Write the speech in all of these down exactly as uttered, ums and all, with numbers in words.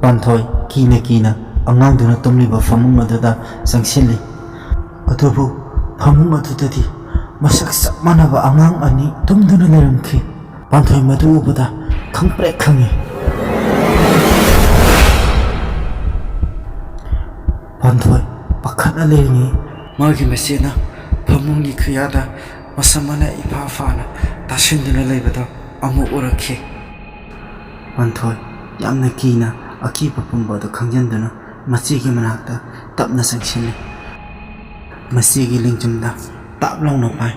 ꯄꯥꯟꯊꯣꯏ ꯀꯤꯅ ꯀꯤꯅ ꯑꯉꯥꯡꯗꯨꯅ ꯇꯨꯝꯂꯤꯕ ꯐꯃꯨꯡ ꯑꯗꯨꯗ ꯆꯪꯁꯤꯜꯂꯤ꯫ ꯑꯗꯨꯕꯨ ꯐꯃꯨꯡ ꯑꯗꯨꯗꯗꯤ ꯃꯁꯛ ꯆꯞ ꯃꯥꯟꯅꯕ ꯑꯉꯥꯡ ꯑꯅꯤ ꯇꯨꯝꯗꯨꯅ ꯂꯩꯔꯝꯈꯤ꯫ ꯄꯥꯟꯊꯣꯏ ꯃꯗꯨ ꯎꯕꯗ ꯈꯪꯄ꯭ꯔꯦꯛ ꯈꯪꯉꯤ꯫ ꯄꯥꯟꯊꯣꯏ ꯄꯥꯈꯠꯅ ꯂꯩꯔꯤꯉꯩ ꯃꯥꯒꯤ ꯃꯆꯦꯅ ꯐꯃꯨꯡꯒꯤ ꯈꯨꯌꯥꯗ ꯃꯁꯝ ꯑꯃꯅ ꯏꯐꯥ ꯐꯥꯅ ꯇꯥꯁꯤꯟꯗꯨꯅ ꯂꯩꯕꯗꯣ ꯑꯃꯨꯛ ꯎꯔꯛꯈꯤ꯫ ꯄꯥꯟꯊꯣꯏ ꯌꯥꯝꯅ ꯀꯤꯅ ꯑꯀꯤꯕ ꯄꯨꯝꯕ ꯑꯗꯨ ꯈꯪꯖꯤꯟꯗꯨꯅ ꯃꯆꯦꯒꯤ ꯃꯅꯥꯛꯇ ꯇꯞꯅ ꯆꯪꯁꯤꯜꯂꯤ꯫ ꯃꯆꯦꯒꯤ ꯂꯦꯡꯖꯨꯝꯗ ꯇꯥꯞ ꯂꯥꯎꯅ ꯄꯥꯏ꯫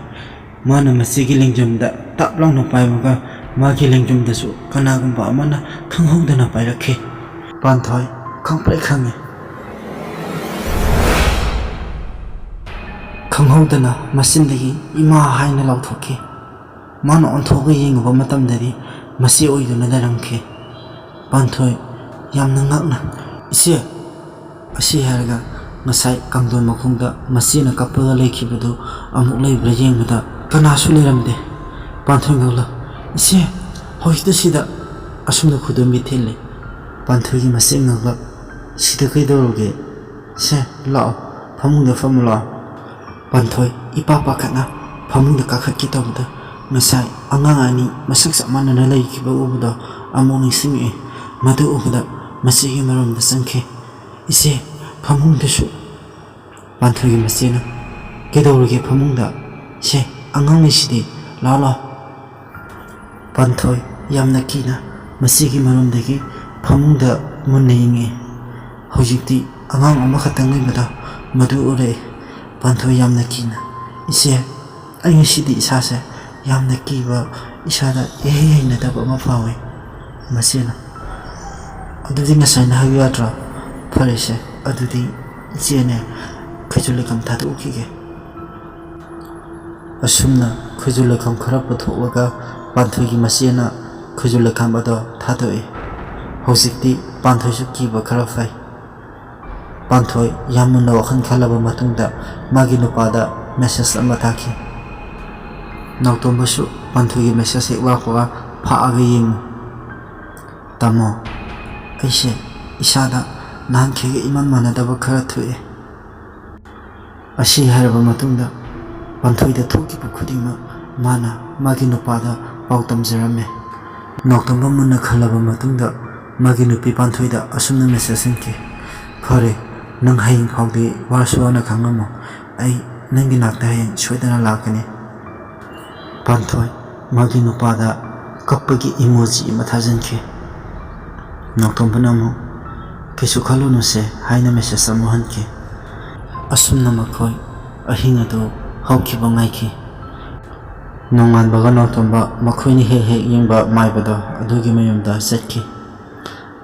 ꯃꯥꯅ ꯃꯆꯦꯒꯤ ꯂꯦꯡꯖꯨꯝꯗ ꯇꯥꯞ ꯂꯥꯎꯅ ꯄꯥꯏꯕꯒ ꯃꯥꯒꯤ ꯂꯦꯡꯖꯨꯝꯗꯁꯨ ꯀꯅꯥꯒꯨꯝꯕ ꯑꯃꯅ ꯈꯪꯍꯧꯗꯅ ꯄꯥꯏꯔꯛꯈꯤ꯫ ꯄꯥꯟꯊꯣꯏ ꯈꯪꯄ꯭ꯔꯦꯛ ꯈꯪꯉꯤ꯫ ꯈꯪꯍꯧꯗꯅ ꯃꯆꯤꯟꯗꯒꯤ "ꯏꯃꯥ" ꯍꯥꯏꯅ ꯂꯥꯎꯊꯣꯛꯈꯤ꯫ ꯃꯥꯅ ꯑꯣꯟꯊꯣꯛꯑꯒ ꯌꯦꯡꯉꯨꯕ ꯃꯇꯝꯗꯗꯤ ꯃꯆꯦ ꯑꯣꯏꯗꯨꯅ ꯂꯩꯔꯝꯈꯤ꯫ ꯄꯥꯟꯊꯣꯏ ꯌꯥꯝꯅ ꯉꯛꯅ "ꯏꯆꯦ!" ꯑꯁꯤ ꯍꯥꯏꯔꯒ ꯉꯁꯥꯏ ꯀꯥꯡꯊꯣꯟ ꯃꯈꯣꯡꯗ ꯃꯆꯦꯅ ꯀꯞꯄꯒ ꯂꯩꯈꯤꯕꯗꯨ ꯑꯃꯨꯛ ꯂꯩꯕ꯭ꯔꯥ ꯌꯦꯡꯕꯗ ꯀꯅꯥꯁꯨ ꯂꯩꯔꯝꯗꯦ꯫ ꯄꯥꯟꯊꯣꯏ ꯉꯛꯂꯛ "ꯏꯆꯦ, ꯍꯧꯖꯤꯛꯇ ꯁꯤꯗ!" ꯑꯁꯨꯝꯅ ꯈꯨꯗꯣꯝꯕꯤ ꯊꯤꯜꯂꯤ꯫ ꯄꯥꯟꯊꯣꯏꯒꯤ ꯃꯆꯦ ꯉꯛꯂꯛ "ꯁꯤꯗ ꯀꯩꯗꯧꯔꯒꯦ? ꯁꯦ, ꯂꯥꯛꯑꯣ, ꯐꯃꯨꯡꯗ ꯐꯝꯃꯨ ꯂꯥꯛꯑꯣ꯫" ꯄꯥꯟꯊꯣꯏ ꯏꯄꯥ ꯄꯥꯈꯠꯅ ꯐꯃꯨꯡꯗ ꯀꯥꯈꯠꯀꯦ ꯇꯧꯕꯗ ꯉꯁꯥꯏ ꯑꯉꯥꯡ ꯑꯅꯤ ꯃꯁꯛ ꯆꯞ ꯃꯥꯟꯅꯅ ꯂꯩꯈꯤꯕ ꯎꯕꯗꯣ ꯑꯃꯨꯛ ꯅꯤꯡꯁꯤꯡꯉꯛꯏ꯫ ꯃꯗꯨ ꯎꯕꯗ ꯃꯆꯦꯒꯤ ꯃꯔꯨꯝꯗ ꯆꯪꯈꯤ꯫ "ꯏꯆꯦ, ꯐꯃꯨꯡꯗꯁꯨ!" ꯄꯥꯟꯊꯣꯏꯒꯤ ꯃꯆꯦꯅ "ꯀꯩꯗꯧꯔꯒꯦ ꯐꯃꯨꯡꯗ? ꯁꯦ, ꯑꯉꯥꯡ ꯂꯩꯁꯤꯗꯤ, ꯂꯥꯛꯑꯣ, ꯂꯥꯛꯑꯣ꯫" ꯄꯥꯟꯊꯣꯏ ꯌꯥꯝꯅ ꯀꯤꯅ ꯃꯆꯦꯒꯤ ꯃꯔꯨꯝꯗꯒꯤ ꯐꯃꯨꯡꯗ ꯃꯨꯟꯅ ꯌꯦꯡꯉꯤ꯫ ꯍꯧꯖꯤꯛꯇꯤ ꯑꯉꯥꯡ ꯑꯃꯈꯛꯇꯪ ꯂꯩꯕꯗꯣ ꯃꯗꯨ ꯎꯔꯛꯏ꯫ ꯄꯥꯟꯊꯣꯏ ꯌꯥꯝꯅ ꯀꯤꯅ "ꯏꯆꯦ, ꯑꯩ ꯉꯁꯤꯗꯤ ꯏꯁꯥꯁꯦ ꯌꯥꯝꯅ ꯀꯤꯕ, ꯏꯁꯥꯗ ꯏꯍꯩ ꯍꯩꯅꯗꯕ ꯑꯃ ꯐꯥꯎꯏ꯫" ꯃꯆꯦꯅ "ꯑꯗꯨꯗꯤ ꯉꯁꯥꯏꯅ ꯍꯥꯏꯕ ꯌꯥꯗ꯭ꯔꯣ? ꯐꯔꯦꯁꯦ, ꯑꯗꯨꯗꯤ ꯏꯆꯦꯅꯦ ꯈꯩꯖꯨ ꯂꯩꯈꯥꯝ ꯊꯥꯗꯣꯛꯎꯈꯤꯒꯦ꯫" ꯑꯁꯨꯝꯅ ꯈꯩꯖꯨ ꯂꯩꯈꯥꯝ ꯈꯔ ꯄꯨꯊꯣꯛꯂꯒ ꯄꯥꯟꯊꯣꯏꯒꯤ ꯃꯆꯦꯅ ꯈꯩꯖꯨ ꯂꯩꯈꯥꯝ ꯑꯗꯣ ꯊꯥꯗꯣꯛꯏ꯫ ꯍꯧꯖꯤꯛꯇꯤ ꯄꯥꯟꯊꯣꯏꯁꯨ ꯀꯤꯕ ꯈꯔ ꯐꯩ꯫ ꯄꯥꯟꯊꯣꯏ ꯌꯥꯝ ꯃꯨꯟꯅ ꯋꯥꯈꯜ ꯈꯜꯂꯕ ꯃꯇꯨꯡꯗ ꯃꯥꯒꯤ ꯅꯨꯄꯥꯗ message ꯑꯃ ꯊꯥꯈꯤ꯫ ꯅꯥꯎꯇꯣꯝꯕꯁꯨ ꯄꯥꯟꯊꯣꯏꯒꯤ message ꯍꯦꯛ ꯂꯥꯛꯄꯒ ꯐꯥꯛꯑꯒ ꯌꯦꯡꯉꯤ꯫ "ꯇꯥꯃꯣ, ꯑꯩꯁꯦ ꯏꯁꯥꯗ ꯅꯍꯥꯟꯈꯩꯒ ꯏꯃꯥꯟ ꯃꯥꯟꯅꯗꯕ ꯈꯔ ꯊꯣꯛꯑꯦ꯫ ꯑꯁꯤ ꯍꯥꯏꯔꯕ ꯃꯇꯨꯡꯗ ꯄꯥꯟꯊꯣꯏꯗ ꯊꯣꯛꯈꯤꯕ ꯈꯨꯗꯤꯡꯃꯛ ꯃꯥꯅ ꯃꯥꯒꯤ ꯅꯨꯄꯥꯗ ꯄꯥꯎ ꯇꯝꯖꯔꯝꯃꯦ꯫ ꯅꯥꯎꯇꯣꯝꯕ ꯃꯨꯟꯅ ꯈꯜꯂꯕ ꯃꯇꯨꯡꯗ ꯃꯥꯒꯤ ꯅꯨꯄꯤ ꯄꯥꯟꯊꯣꯏꯗ ꯑꯁꯨꯝꯅ ꯃꯦꯁꯦꯖ ꯍꯟꯈꯤ, "ꯐꯔꯦ, ꯅꯪ ꯍꯌꯦꯡ ꯐꯥꯎꯗꯤ ꯋꯥꯁꯨ ꯋꯥꯅ ꯈꯥꯡꯉꯝꯃꯣ꯫ ꯑꯩ ꯅꯪꯒꯤ ꯅꯥꯛꯇ ꯍꯌꯦꯡ ꯁꯣꯏꯗꯅ ꯂꯥꯛꯀꯅꯤ꯫" ꯄꯥꯟꯊꯣꯏ ꯃꯥꯒꯤ ꯅꯨꯄꯥꯗ ꯀꯞꯄꯒꯤ ꯏꯃꯣꯖꯤ ꯑꯃ ꯊꯥꯖꯤꯟꯈꯤ꯫ ꯅꯥꯎꯇꯣꯝꯕꯅ ꯑꯃꯨꯛ "ꯀꯩꯁꯨ ꯈꯜꯂꯨꯅꯨꯁꯦ" ꯍꯥꯏꯅ ꯃꯦꯁꯦꯖ ꯑꯃꯨꯛ ꯍꯟꯈꯤ꯫ ꯑꯁꯨꯝꯅ ꯃꯈꯣꯏ ꯑꯍꯤꯡ ꯑꯗꯨ ꯍꯧꯈꯤꯕ ꯉꯥꯏꯈꯤ꯫ ꯅꯣꯡꯉꯥꯟꯕꯒ ꯅꯥꯎꯇꯣꯝꯕ ꯃꯈꯣꯏꯅ ꯍꯦꯛ ꯍꯦꯛ ꯌꯦꯡꯕ ꯃꯥꯏꯕꯗꯣ ꯑꯗꯨꯒꯤ ꯃꯌꯨꯝꯗ ꯆꯠꯈꯤ꯫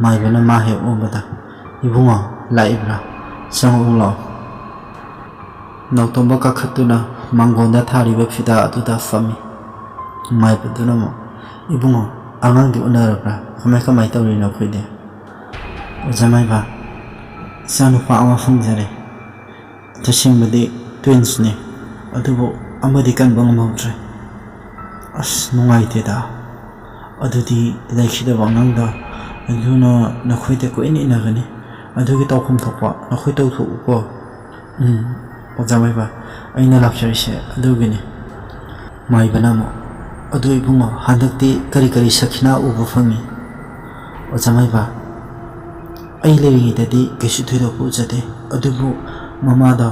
ꯃꯥꯏꯕꯅ ꯃꯥ ꯍꯦꯛ ꯎꯕꯗ, "ꯏꯕꯨꯡꯉꯣ, ꯂꯥꯛꯏꯕ꯭ꯔꯥ? ꯆꯪꯉꯛꯎ ꯂꯥꯛꯑꯣ꯫" ꯅꯥꯎꯇꯣꯝꯕ ꯀꯥꯈꯠꯇꯨꯅ ꯃꯥꯡꯒꯣꯟꯗ ꯊꯥꯔꯤꯕ ꯐꯤꯗꯥ ꯑꯗꯨꯗ ꯐꯝꯃꯤ꯫ ꯃꯥꯏꯕꯗꯨꯅ ꯑꯃꯨꯛ, "ꯏꯕꯨꯡꯉꯣ, ꯑꯉꯥꯡꯗꯤ ꯎꯅꯔꯕ꯭ꯔꯥ? ꯀꯃꯥꯏ ꯀꯃꯥꯏ ꯇꯧꯔꯤ ꯅꯈꯣꯏꯗꯤ?" "ꯑꯣꯖꯥ ꯃꯥꯏꯕ, ꯏꯆꯥꯅꯨꯄꯥ ꯑꯃ ꯐꯪꯖꯔꯦ꯫ ꯇꯁꯦꯡꯕꯗꯤ ꯇ꯭ꯋꯤꯟꯁꯅꯤ, ꯑꯗꯨꯕꯨ ꯑꯃꯗꯤ ꯀꯟꯕ ꯉꯝꯍꯧꯗ꯭ꯔꯦ꯫" "ꯑꯁ, ꯅꯨꯡꯉꯥꯏꯇꯦꯗ꯫ ꯑꯗꯨꯗꯤ ꯂꯩꯈꯤꯗꯕ ꯑꯉꯥꯡꯗꯣ ꯑꯗꯨꯅ ꯅꯈꯣꯏꯗ ꯀꯨꯏꯅ ꯏꯟꯅꯒꯅꯤ꯫ ꯑꯗꯨꯒꯤ ꯇꯧꯐꯝ ꯊꯣꯛꯄ ꯅꯈꯣꯏ ꯇꯧꯊꯣꯛꯎꯀꯣ꯫" "ꯎꯝ, ꯑꯣꯖꯥ ꯃꯥꯏꯕ, ꯑꯩꯅ ꯂꯥꯛꯆꯔꯤꯁꯦ ꯑꯗꯨꯒꯤꯅꯤ꯫" ꯃꯥꯏꯕꯅ ꯑꯃꯨꯛ, "ꯑꯗꯨ ꯏꯕꯨꯡꯉꯣ, ꯍꯟꯗꯛꯇꯤ ꯀꯔꯤ ꯀꯔꯤ ꯁꯈꯤꯅꯥ ꯎꯕ ꯐꯪꯉꯤ?" "ꯑꯣꯖꯥ ꯃꯥꯏꯕ, ꯑꯩ ꯂꯩꯔꯤꯉꯩꯗꯗꯤ ꯀꯩꯁꯨ ꯊꯣꯏꯗꯣꯛꯄ ꯎꯖꯗꯦ, ꯑꯗꯨꯕꯨ ꯃꯃꯥꯗꯣ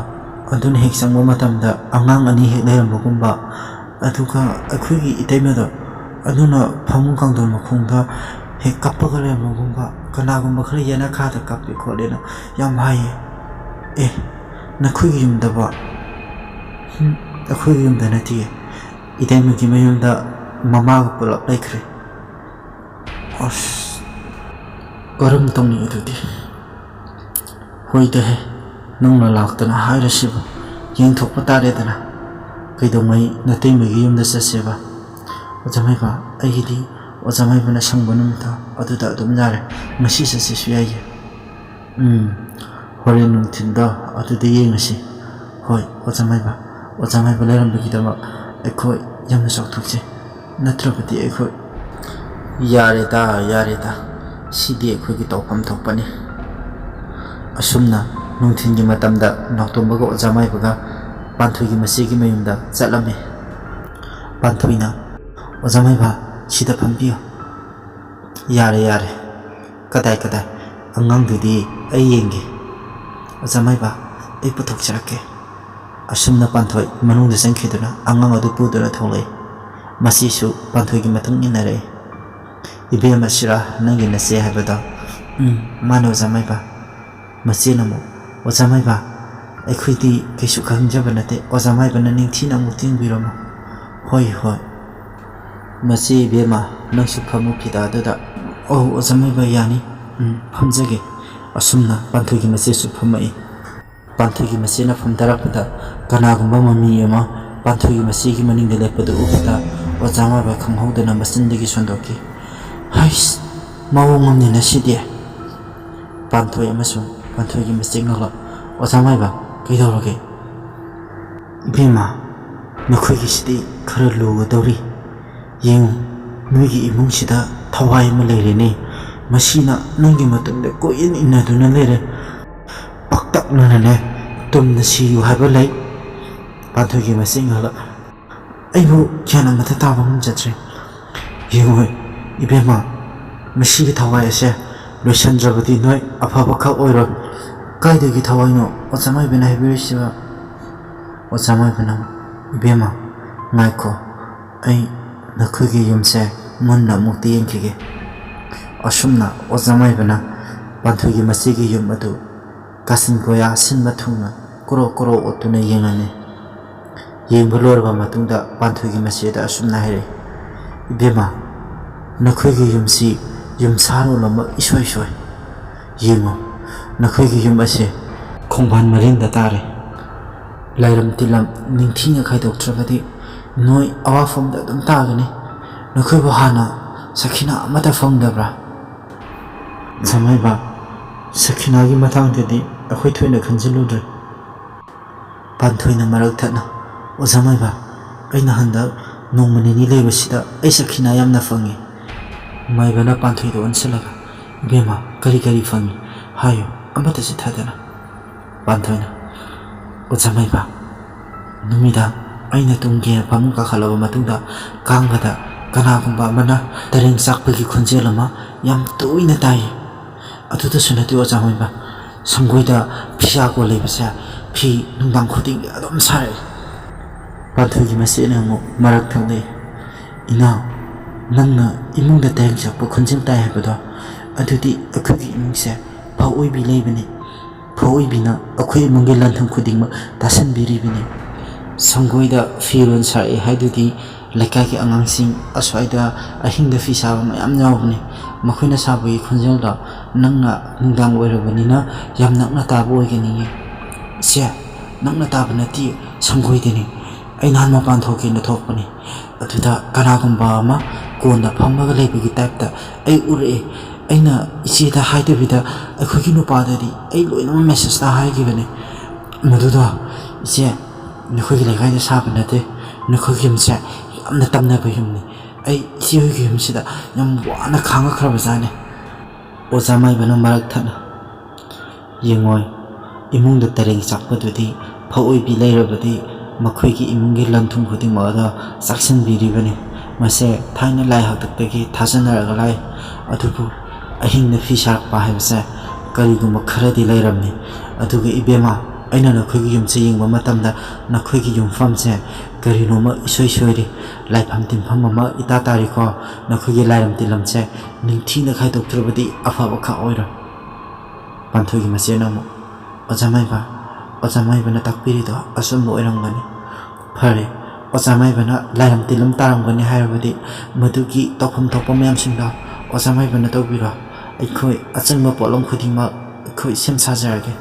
ꯑꯗꯨꯅ ꯍꯦꯛ ꯆꯪꯕ ꯃꯇꯝꯗ ꯑꯉꯥꯡ ꯑꯅꯤ ꯍꯦꯛ ꯂꯩꯔꯝꯕꯒꯨꯝꯕ, ꯑꯗꯨꯒ ꯑꯩꯈꯣꯏꯒꯤ ꯏꯇꯩꯃꯗꯣ ꯑꯗꯨꯅ ꯐꯃꯨꯡ ꯀꯥꯡꯊꯣꯟ ꯃꯈꯣꯡꯗ ꯍꯦꯛ ꯀꯞꯄꯒ ꯂꯩꯔꯝꯕꯒꯨꯝꯕ, ꯀꯅꯥꯒꯨꯝꯕ ꯈꯔ ꯌꯦꯅꯈꯥꯗ ꯀꯞꯄꯦ ꯈꯣꯠꯂꯦꯅ ꯌꯥꯝ ꯍꯥꯏꯌꯦ꯫" "ꯑꯦ, ꯅꯈꯣꯏꯒꯤ ꯌꯨꯝꯗꯕꯣ?" "ꯍꯨꯝ, ꯑꯩꯈꯣꯏꯒꯤ ꯌꯨꯝꯗ ꯅꯠꯇꯤꯌꯦ, ꯏꯇꯩꯃꯒꯤ ꯃꯌꯨꯝꯗ ꯃꯃꯥꯒ ꯄꯨꯂꯞ ꯂꯩꯈ꯭ꯔꯦ꯫" "ꯑꯁ, ꯀꯔꯝ ꯇꯧꯅꯤ ꯑꯗꯨꯗꯤ?" "ꯍꯣꯏꯗꯍꯦ, ꯅꯪꯅ ꯂꯥꯛꯇꯅ ꯍꯥꯏꯔꯁꯤꯕꯨ, ꯌꯦꯡꯊꯣꯛꯄ ꯇꯥꯔꯦꯗꯅ꯫ ꯀꯩꯗꯧꯉꯩ ꯅꯇꯩꯃꯒꯤ ꯌꯨꯝꯗ ꯆꯠꯁꯦꯕ?" "ꯑꯣꯖꯥ ꯃꯥꯏꯕ, ꯑꯩꯒꯤꯗꯤ ꯑꯣꯖꯥ ꯃꯥꯏꯕꯅ ꯁꯪꯕ ꯅꯨꯃꯤꯠꯇꯣ ꯑꯗꯨꯗ ꯑꯗꯨꯝ ꯌꯥꯔꯦ꯫ ꯉꯁꯤ ꯆꯠꯁꯤꯁꯨ ꯌꯥꯏꯌꯦ꯫" "ꯎꯝ, ꯍꯣꯔꯦꯟ ꯅꯨꯡꯊꯤꯟꯗꯣ ꯑꯗꯨꯗ ꯌꯦꯡꯉꯁꯤ꯫" "ꯍꯣꯏ, ꯑꯣꯖꯥ ꯃꯥꯏꯕ, ꯑꯣꯖꯥ ꯃꯥꯏꯕ ꯂꯩꯔꯝꯕꯒꯤꯗꯃꯛ ꯑꯩꯈꯣꯏ ꯌꯥꯝꯅ ꯆꯥꯎꯊꯣꯛꯆꯩ꯫ ꯅꯠꯇ꯭ꯔꯕꯗꯤ ꯑꯩꯈꯣꯏ..." "ꯌꯥꯔꯦꯗ, ꯌꯥꯔꯦꯗ, ꯁꯤꯗꯤ ꯑꯩꯈꯣꯏꯒꯤ ꯇꯧꯐꯝ ꯊꯣꯛꯄꯅꯤ꯫ ꯑꯁꯨꯝꯅ ꯅꯨꯡꯊꯤꯜꯒꯤ ꯃꯇꯝꯗ ꯅꯥꯎꯇꯣꯝꯕꯒ ꯑꯣꯖꯥ ꯃꯥꯏꯕꯒ ꯄꯥꯟꯊꯣꯏꯒꯤ ꯃꯆꯦꯒꯤ ꯃꯌꯨꯝꯗ ꯆꯠꯂꯝꯃꯤ꯫ ꯄꯥꯟꯊꯣꯏꯅ, "ꯑꯣꯖꯥ ꯃꯥꯏꯕ, ꯁꯤꯗ ꯐꯝꯕꯤꯌꯨ꯫" "ꯌꯥꯔꯦ, ꯌꯥꯔꯦ꯫ ꯀꯗꯥꯏ, ꯀꯗꯥꯏ? ꯑꯉꯥꯡꯗꯨꯗꯤ ꯑꯩ ꯌꯦꯡꯒꯦ꯫" "ꯑꯣꯖꯥ ꯃꯥꯏꯕ, ꯑꯩ ꯄꯨꯊꯣꯛꯆꯔꯛꯀꯦ꯫" ꯑꯁꯨꯝꯅ ꯄꯥꯟꯊꯣꯏ ꯃꯅꯨꯡꯗ ꯆꯪꯈꯤꯗꯨꯅ ꯑꯉꯥꯡ ꯑꯗꯨ ꯄꯨꯗꯨꯅ ꯊꯣꯛꯂꯛꯏ꯫ ꯃꯆꯦꯁꯨ ꯄꯥꯟꯊꯣꯏꯒꯤ ꯃꯇꯨꯡ ꯏꯟꯅꯔꯛꯏ꯫ "ꯏꯕꯦꯝꯃ ꯁꯤꯔꯥ, ꯅꯪꯒꯤ ꯅꯆꯦ ꯍꯥꯏꯕꯗꯣ?" "ꯎꯝ, ꯃꯥꯅꯦ ꯑꯣꯖꯥ ꯃꯥꯏꯕ꯫" ꯃꯆꯦꯅ ꯑꯃꯨꯛ, "ꯑꯣꯖꯥ ꯃꯥꯏꯕ, ꯑꯩꯈꯣꯏꯗꯤ ꯀꯩꯁꯨ ꯈꯪꯖꯕ ꯅꯠꯇꯦ꯫ ꯑꯣꯖꯥ ꯃꯥꯏꯕꯅ ꯅꯤꯡꯊꯤꯅ ꯑꯃꯨꯛ ꯌꯦꯡꯕꯤꯔꯝꯃꯣ꯫" "ꯍꯣꯏ, ꯍꯣꯏ꯫" "ꯃꯆꯦ ꯏꯕꯦꯝꯃ, ꯅꯪꯁꯨ ꯐꯝꯃꯨ ꯐꯤꯗꯥꯗꯨꯗ꯫" "ꯑꯧ, ꯑꯣꯖꯥ ꯃꯥꯏꯕ, ꯌꯥꯅꯤ꯫ ꯎꯝ, ꯐꯝꯖꯒꯦ꯫" ꯑꯁꯨꯝꯅ ꯄꯥꯟꯊꯣꯏꯒꯤ ꯃꯆꯦꯁꯨ ꯐꯝꯃꯛꯏ꯫ ꯄꯥꯟꯊꯣꯏꯒꯤ ꯃꯆꯦꯅ ꯐꯝꯊꯔꯛꯄꯗ ꯀꯅꯥꯒꯨꯝꯕ ꯃꯃꯤ ꯑꯃ ꯄꯥꯟꯊꯣꯏꯒꯤ ꯃꯆꯦꯒꯤ ꯃꯅꯤꯡꯗ ꯂꯦꯞꯄꯗꯨ ꯎꯕꯗ ꯑꯣꯖꯥ ꯃꯥꯏꯕ ꯈꯪꯍꯧꯗꯅ ꯃꯆꯤꯟꯗꯒꯤ ꯁꯣꯟꯗꯣꯛꯈꯤ꯫ "ꯍꯩꯁ! ꯃꯑꯣꯡ ꯑꯃꯅꯤꯅ ꯁꯤꯗꯤ!" ꯄꯥꯟꯊꯣꯏ ꯑꯃꯁꯨꯡ ꯄꯥꯟꯊꯣꯏꯒꯤ ꯃꯆꯦ ꯉꯛꯂꯛ, "ꯑꯣꯖꯥ ꯃꯥꯏꯕ, ꯀꯩꯗꯧꯔꯒꯦ?" "ꯏꯕꯦꯝꯃ, ꯅꯈꯣꯏꯒꯤꯁꯤꯗꯤ ꯈꯔ ꯂꯨꯒꯗꯧꯔꯤ꯫ ꯌꯦꯡꯉꯨ, ꯅꯣꯏꯒꯤ ꯏꯃꯨꯡꯁꯤꯗ ꯊꯋꯥꯏ ꯑꯃ ꯂꯩꯔꯦꯅꯦ꯫ ꯃꯁꯤꯅ ꯅꯪꯒꯤ ꯃꯇꯨꯡꯗ ꯀꯣꯏꯏꯟ ꯏꯟꯅꯗꯨꯅ ꯂꯩꯔꯦ꯫ ꯄꯥꯛꯇꯛꯅꯅꯅꯦ ꯇꯨꯝꯅ ꯁꯤꯌꯨ ꯍꯥꯏꯕ ꯂꯩ꯫" ꯄꯥꯟꯊꯣꯏꯒꯤ ꯃꯆꯦ ꯉꯛꯂꯛ, "ꯑꯩꯕꯨ ꯒ꯭ꯌꯥꯟ ꯑꯃꯠꯇ ꯇꯥꯕ ꯉꯝꯖꯗ꯭ꯔꯦ꯫ ꯌꯦꯡꯉꯨ ꯏꯕꯦꯝꯃ, ꯃꯁꯤꯒꯤ ꯊꯋꯥꯏ ꯑꯁꯦ ꯂꯣꯏꯁꯤꯟꯗ꯭ꯔꯕꯗꯤ ꯅꯣꯏ ꯑꯐꯕ ꯈꯛ ꯑꯣꯏꯔꯣꯏ꯫" "ꯀꯥꯏꯗꯒꯤ ꯊꯋꯥꯏꯅꯣ ꯑꯣꯖꯥ ꯃꯥꯏꯕꯅ ꯍꯥꯏꯕꯤꯔꯤꯁꯤꯕ?" ꯑꯣꯖꯥ ꯃꯥꯏꯕꯅ, "ꯏꯕꯦꯝꯃ, ꯉꯥꯏꯈꯣ, ꯑꯩ ꯅꯈꯣꯏꯒꯤ ꯌꯨꯝꯁꯦ ꯃꯨꯟꯅ ꯑꯃꯨꯛꯇ ꯌꯦꯡꯈꯤꯒꯦ꯫" ꯑꯁꯨꯝꯅ ꯑꯣꯖꯥ ꯃꯥꯏꯕꯅ ꯄꯥꯟꯊꯣꯏꯒꯤ ꯃꯆꯦꯒꯤ ꯌꯨꯝ ꯑꯗꯨ ꯀꯥꯆꯤꯟ ꯀꯣꯌꯥ ꯁꯤꯟꯕ ꯊꯨꯡꯅ ꯀ꯭ꯔꯣꯛ ꯀ꯭ꯔꯣꯛ ꯑꯣꯠꯇꯨꯅ ꯌꯦꯡꯂꯝꯃꯤ꯫ ꯌꯦꯡꯕ ꯂꯣꯏꯔꯕ ꯃꯇꯨꯡꯗ ꯄꯥꯟꯊꯣꯏꯒꯤ ꯃꯆꯦꯗ ꯑꯁꯨꯝꯅ ꯍꯥꯏꯔꯛꯏ, "ꯏꯕꯦꯝꯃ, ꯅꯈꯣꯏꯒꯤ ꯌꯨꯝꯁꯤ ꯌꯨꯝꯁꯥꯔꯣꯜ ꯑꯃ ꯏꯁꯣꯏ ꯁꯣꯏ꯫ ꯌꯦꯡꯉꯨ, ꯅꯈꯣꯏꯒꯤ ꯌꯨꯝ ꯑꯁꯦ ꯈꯣꯡꯕꯥꯟ ꯃꯔꯤꯡꯗ ꯇꯥꯔꯦ꯫ ꯂꯥꯏꯔꯝ ꯇꯤꯜꯂꯝ ꯅꯤꯡꯊꯤꯅ ꯈꯥꯏꯗꯣꯛꯇ꯭ꯔꯕꯗꯤ ꯅꯣꯏ ꯑꯋꯥꯐꯝꯗ ꯑꯗꯨꯝ ꯇꯥꯒꯅꯤ꯫ ꯅꯈꯣꯏꯕꯨ ꯍꯥꯟꯅ ꯁꯈꯤꯅꯥ ꯑꯃꯠꯇ ꯐꯪꯗꯕ꯭ꯔꯥ?" "ꯁꯃꯥꯏꯕ, ꯁꯈꯤꯅꯥꯒꯤ ꯃꯇꯥꯡꯗꯗꯤ ꯑꯩꯈꯣꯏ ꯊꯣꯏꯅ ꯈꯟꯖꯤꯜꯂꯨꯗ꯭ꯔꯦ꯫" ꯄꯥꯟꯊꯣꯏꯅ ꯃꯔꯛ ꯊꯠꯅ, "ꯑꯣꯖꯥ ꯃꯥꯏꯕ, ꯑꯩꯅ ꯍꯟꯗꯛ ꯅꯣꯡꯃ ꯅꯤꯅꯤ ꯂꯩꯕꯁꯤꯗ ꯑꯩ ꯁꯈꯤꯅꯥ ꯌꯥꯝꯅ ꯐꯪꯉꯤ꯫" ꯃꯥꯏꯕꯅ ꯄꯥꯟꯊꯣꯏꯗ ꯑꯣꯟꯁꯤꯜꯂꯒ, "ꯏꯕꯦꯝꯃ, ꯀꯔꯤ ꯀꯔꯤ ꯐꯪꯉꯤ? ꯍꯥꯏꯌꯨ, ꯑꯃꯠꯇ ꯆꯤꯠꯊꯗꯅ꯫" ꯄꯥꯟꯊꯣꯏꯅ, "ꯑꯣꯖꯥ ꯃꯥꯏꯕ, ꯅꯨꯃꯤꯗꯥꯡ ꯑꯩꯅ ꯇꯨꯝꯒꯦꯅ ꯐꯃꯨꯡ ꯀꯥꯈꯠꯂꯕ ꯃꯇꯨꯡꯗ ꯀꯥꯡꯕꯗ ꯀꯅꯥꯒꯨꯝꯕ ꯑꯃꯅ ꯇꯔꯦꯡ ꯆꯥꯛꯄꯒꯤ ꯈꯣꯟꯖꯦꯜ ꯑꯃ ꯌꯥꯝ ꯇꯣꯏꯅ ꯇꯥꯏ꯫ ꯑꯗꯨꯗꯁꯨ ꯅꯠꯇꯦ ꯑꯣꯖꯥ ꯃꯥꯏꯕ, ꯁꯪꯒꯣꯏꯗ ꯐꯤꯁꯥ ꯀꯣꯟ ꯂꯩꯕꯁꯦ ꯐꯤ ꯅꯨꯡꯗꯥꯡ ꯈꯨꯗꯤꯡꯒꯤ ꯑꯗꯨꯝ ꯁꯥꯔꯛꯏ꯫" ꯄꯥꯟꯊꯣꯏꯒꯤ ꯃꯆꯦꯅ ꯑꯃꯨꯛ ꯃꯔꯛ ꯊꯠꯂꯛꯏ꯫ "ꯏꯅꯥꯎ, ꯅꯪꯅ ꯏꯃꯨꯡꯗ ꯇꯔꯦꯡ ꯆꯥꯛꯄ ꯈꯣꯟꯖꯦꯜ ꯇꯥꯏ ꯍꯥꯏꯕꯗꯣ, ꯑꯗꯨꯗꯤ ꯑꯩꯈꯣꯏꯒꯤ ꯏꯃꯨꯡꯁꯦ ꯐꯧ ꯑꯣꯏꯕꯤ ꯂꯩꯕꯅꯤ꯫ ꯐꯧ ꯑꯣꯏꯕꯤꯅ ꯑꯩꯈꯣꯏ ꯏꯃꯨꯡꯒꯤ ꯂꯟ ꯊꯨꯝ ꯈꯨꯗꯤꯡꯃꯛ ꯇꯥꯁꯟꯕꯤꯔꯤꯕꯅꯤ꯫" ꯁꯪꯒꯣꯏꯗ ꯐꯤꯔꯣꯜ ꯁꯥꯔꯛꯑꯦ ꯍꯥꯏꯗꯨꯗꯤ ꯂꯩꯀꯥꯏꯒꯤ ꯑꯉꯥꯡꯁꯤꯡ ꯑꯁ꯭ꯋꯥꯏꯗ ꯑꯍꯤꯡꯗ ꯐꯤ ꯁꯥꯕ ꯃꯌꯥꯝ ꯌꯥꯎꯕꯅꯤ꯫ ꯃꯈꯣꯏꯅ ꯁꯥꯕꯒꯤ ꯈꯣꯟꯖꯦꯜꯗꯣ ꯅꯪꯅ ꯅꯨꯡꯗꯥꯡ ꯑꯣꯏꯔꯕꯅꯤꯅ ꯌꯥꯝ ꯅꯛꯅ ꯇꯥꯕ ꯑꯣꯏꯒꯅꯤꯌꯦ꯫ "ꯏꯆꯦ, ꯅꯛꯅ ꯇꯥꯕ ꯅꯠꯇꯦ, ꯁꯪꯒꯣꯏꯗꯅꯤ꯫ ꯑꯩ ꯅꯍꯥꯟ ꯃꯄꯥꯟ ꯊꯣꯛꯀꯦꯅ ꯊꯣꯛꯄꯅꯤ꯫ ꯑꯗꯨꯗ ꯀꯅꯥꯒꯨꯝꯕ ꯑꯃ ꯀꯣꯟꯗ ꯐꯝꯃꯒ ꯂꯩꯕꯒꯤ ꯇꯥꯏꯞꯇ ꯑꯩ ꯎꯔꯛꯑꯦ꯫ ꯑꯩꯅ ꯏꯆꯦꯗ ꯍꯥꯏꯗꯕꯤꯗ ꯑꯩꯈꯣꯏꯒꯤ ꯅꯨꯄꯥꯗꯗꯤ ꯑꯩ ꯂꯣꯏꯅꯃꯛ ꯃꯦꯁꯦꯖꯇ ꯍꯥꯏꯈꯤꯕꯅꯤ꯫ ꯃꯗꯨꯗꯣ, ꯏꯆꯦ, ꯅꯈꯣꯏꯒꯤ ꯂꯩꯀꯥꯏꯗ ꯁꯥꯕ ꯅꯠꯇꯦ꯫ ꯅꯈꯣꯏꯒꯤ ꯌꯨꯝꯁꯦ ꯌꯥꯝꯅ ꯇꯝꯅꯕ ꯌꯨꯝꯅꯤ꯫ ꯑꯩ ꯏꯆꯦ ꯍꯣꯏꯒꯤ ꯌꯨꯝꯁꯤꯗ ꯌꯥꯝ ꯋꯥꯅ ꯈꯥꯡꯉꯛꯈ꯭ꯔꯕꯖꯥꯠꯅꯤ꯫" ꯑꯣꯖꯥ ꯃꯥꯏꯕꯅ ꯃꯔꯛ ꯊꯠꯅ, "ꯌꯦꯡꯉꯣꯏ, ꯏꯃꯨꯡꯗ ꯇꯔꯦꯡ ꯆꯥꯛꯄꯗꯨꯗꯤ ꯐꯧ ꯑꯣꯏꯕꯤ ꯂꯩꯔꯕꯗꯤ ꯃꯈꯣꯏꯒꯤ ꯏꯃꯨꯡꯒꯤ ꯂꯟ ꯊꯨꯝ ꯈꯨꯗꯤꯡꯃꯛ ꯑꯗꯣ ꯆꯥꯛꯁꯤꯟꯕꯤꯔꯤꯕꯅꯤ꯫ ꯃꯁꯦ ꯊꯥꯏꯅ ꯂꯥꯏ ꯍꯥꯛꯇꯛꯇꯒꯤ ꯊꯥꯖꯅꯔꯒ ꯂꯥꯛꯏ꯫ ꯑꯗꯨꯕꯨ ꯑꯍꯤꯡꯗ ꯐꯤ ꯁꯥꯔꯛꯄ ꯍꯥꯏꯕꯁꯦ ꯀꯔꯤꯒꯨꯝꯕ ꯈꯔꯗꯤ ꯂꯩꯔꯝꯅꯤ꯫ ꯑꯗꯨꯒ ꯏꯕꯦꯝꯃ, ꯑꯩꯅ ꯅꯈꯣꯏꯒꯤ ꯌꯨꯝꯁꯦ ꯌꯦꯡꯕ ꯃꯇꯝꯗ ꯅꯈꯣꯏꯒꯤ ꯌꯨꯝꯐꯝꯁꯦ ꯀꯔꯤꯅꯣꯃ ꯏꯁꯣꯏ ꯁꯣꯏꯔꯤ꯫ ꯂꯥꯏꯐꯝ ꯇꯤꯟꯐꯝ ꯑꯃ ꯏꯇꯥ ꯇꯥꯔꯤꯀꯣ꯫ ꯅꯈꯣꯏꯒꯤ ꯂꯥꯏꯔꯝ ꯇꯤꯜꯂꯝꯁꯦ ꯅꯤꯡꯊꯤꯅ ꯈꯥꯏꯗꯣꯛꯇ꯭ꯔꯕꯗꯤ ꯑꯐꯕ ꯈꯛ ꯑꯣꯏꯔꯣꯏ꯫" ꯄꯥꯟꯊꯣꯏꯒꯤ ꯃꯆꯦꯅ ꯑꯃꯨꯛ, "ꯑꯣꯖꯥ ꯃꯥꯏꯕ, ꯑꯣꯖꯥ ꯃꯥꯏꯕꯅ ꯇꯥꯛꯄꯤꯔꯤꯗꯣ ꯑꯆꯨꯝꯕ ꯑꯣꯏꯔꯝꯒꯅꯤ꯫ ꯐꯔꯦ, ꯑꯣꯖꯥ ꯃꯥꯏꯕꯅ ꯂꯥꯏꯔꯝ ꯇꯤꯜꯂꯝ ꯇꯥꯔꯝꯒꯅꯤ ꯍꯥꯏꯔꯕꯗꯤ ꯃꯗꯨꯒꯤ ꯇꯧꯐꯝ ꯊꯣꯛꯄ ꯃꯌꯥꯝꯁꯤꯡꯗꯣ ꯑꯣꯖꯥ ꯃꯥꯏꯕꯅ ꯇꯧꯕꯤꯔꯣ꯫ ꯑꯩꯈꯣꯏ ꯑꯆꯪꯕ ꯄꯣꯠꯂꯝ ꯈꯨꯗꯤꯡꯃꯛ ꯑꯩꯈꯣꯏ ꯁꯦꯝ ꯁꯥꯖꯔꯒꯦ꯫"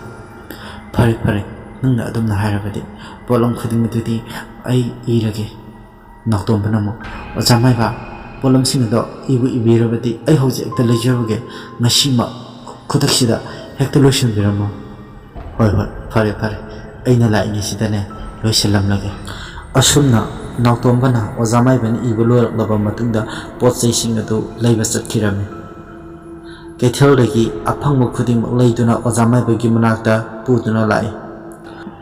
"ꯐꯔꯦ, ꯐꯔꯦ, ꯅꯪꯅ ꯑꯗꯨꯝꯅ ꯍꯥꯏꯔꯕꯗꯤ ꯄꯣꯠꯂꯝ ꯈꯨꯗꯤꯡꯃꯛꯇꯨꯗꯤ ꯑꯩ ꯏꯔꯒꯦ꯫" ꯅꯥꯎꯇꯣꯝꯕꯅ ꯑꯃꯨꯛ, "ꯑꯣꯖꯥ ꯃꯥꯏꯕ, ꯄꯣꯠꯂꯝꯁꯤꯡ ꯑꯗꯣ ꯏꯕꯨ ꯏꯕꯤꯔꯕꯗꯤ ꯑꯩ ꯍꯧꯖꯤꯛ ꯍꯦꯛꯇ ꯂꯩꯖꯔꯨꯒꯦ꯫ ꯉꯁꯤꯃꯛ ꯈꯨꯗꯛꯁꯤꯗ ꯍꯦꯛꯇ ꯂꯣꯏꯁꯤꯟꯕꯤꯔꯝꯃꯣ꯫" "ꯍꯣꯏ, ꯍꯣꯏ, ꯐꯔꯦ, ꯐꯔꯦ, ꯑꯩꯅ ꯂꯥꯛꯏꯉꯩꯁꯤꯗꯅꯦ ꯂꯣꯏꯁꯤꯜꯂꯝꯂꯒꯦ꯫" ꯑꯁꯨꯝꯅ ꯅꯥꯎꯇꯣꯝꯕꯅ ꯑꯣꯖꯥ ꯃꯥꯏꯕꯅ ꯏꯕ ꯂꯣꯏꯔꯛꯂꯕ ꯃꯇꯨꯡꯗ ꯄꯣꯠ ꯆꯩꯁꯤꯡ ꯑꯗꯨ ꯂꯩꯕ ꯆꯠꯈꯤꯔꯝꯃꯤ꯫ ꯀꯩꯊꯦꯜꯗꯒꯤ ꯑꯐꯪꯕ ꯈꯨꯗꯤꯡꯃꯛ ꯂꯩꯗꯨꯅ ꯑꯣꯖꯥ ꯃꯥꯏꯕꯒꯤ ꯃꯅꯥꯛꯇ ꯄꯨꯗꯨꯅ ꯂꯥꯛꯏ꯫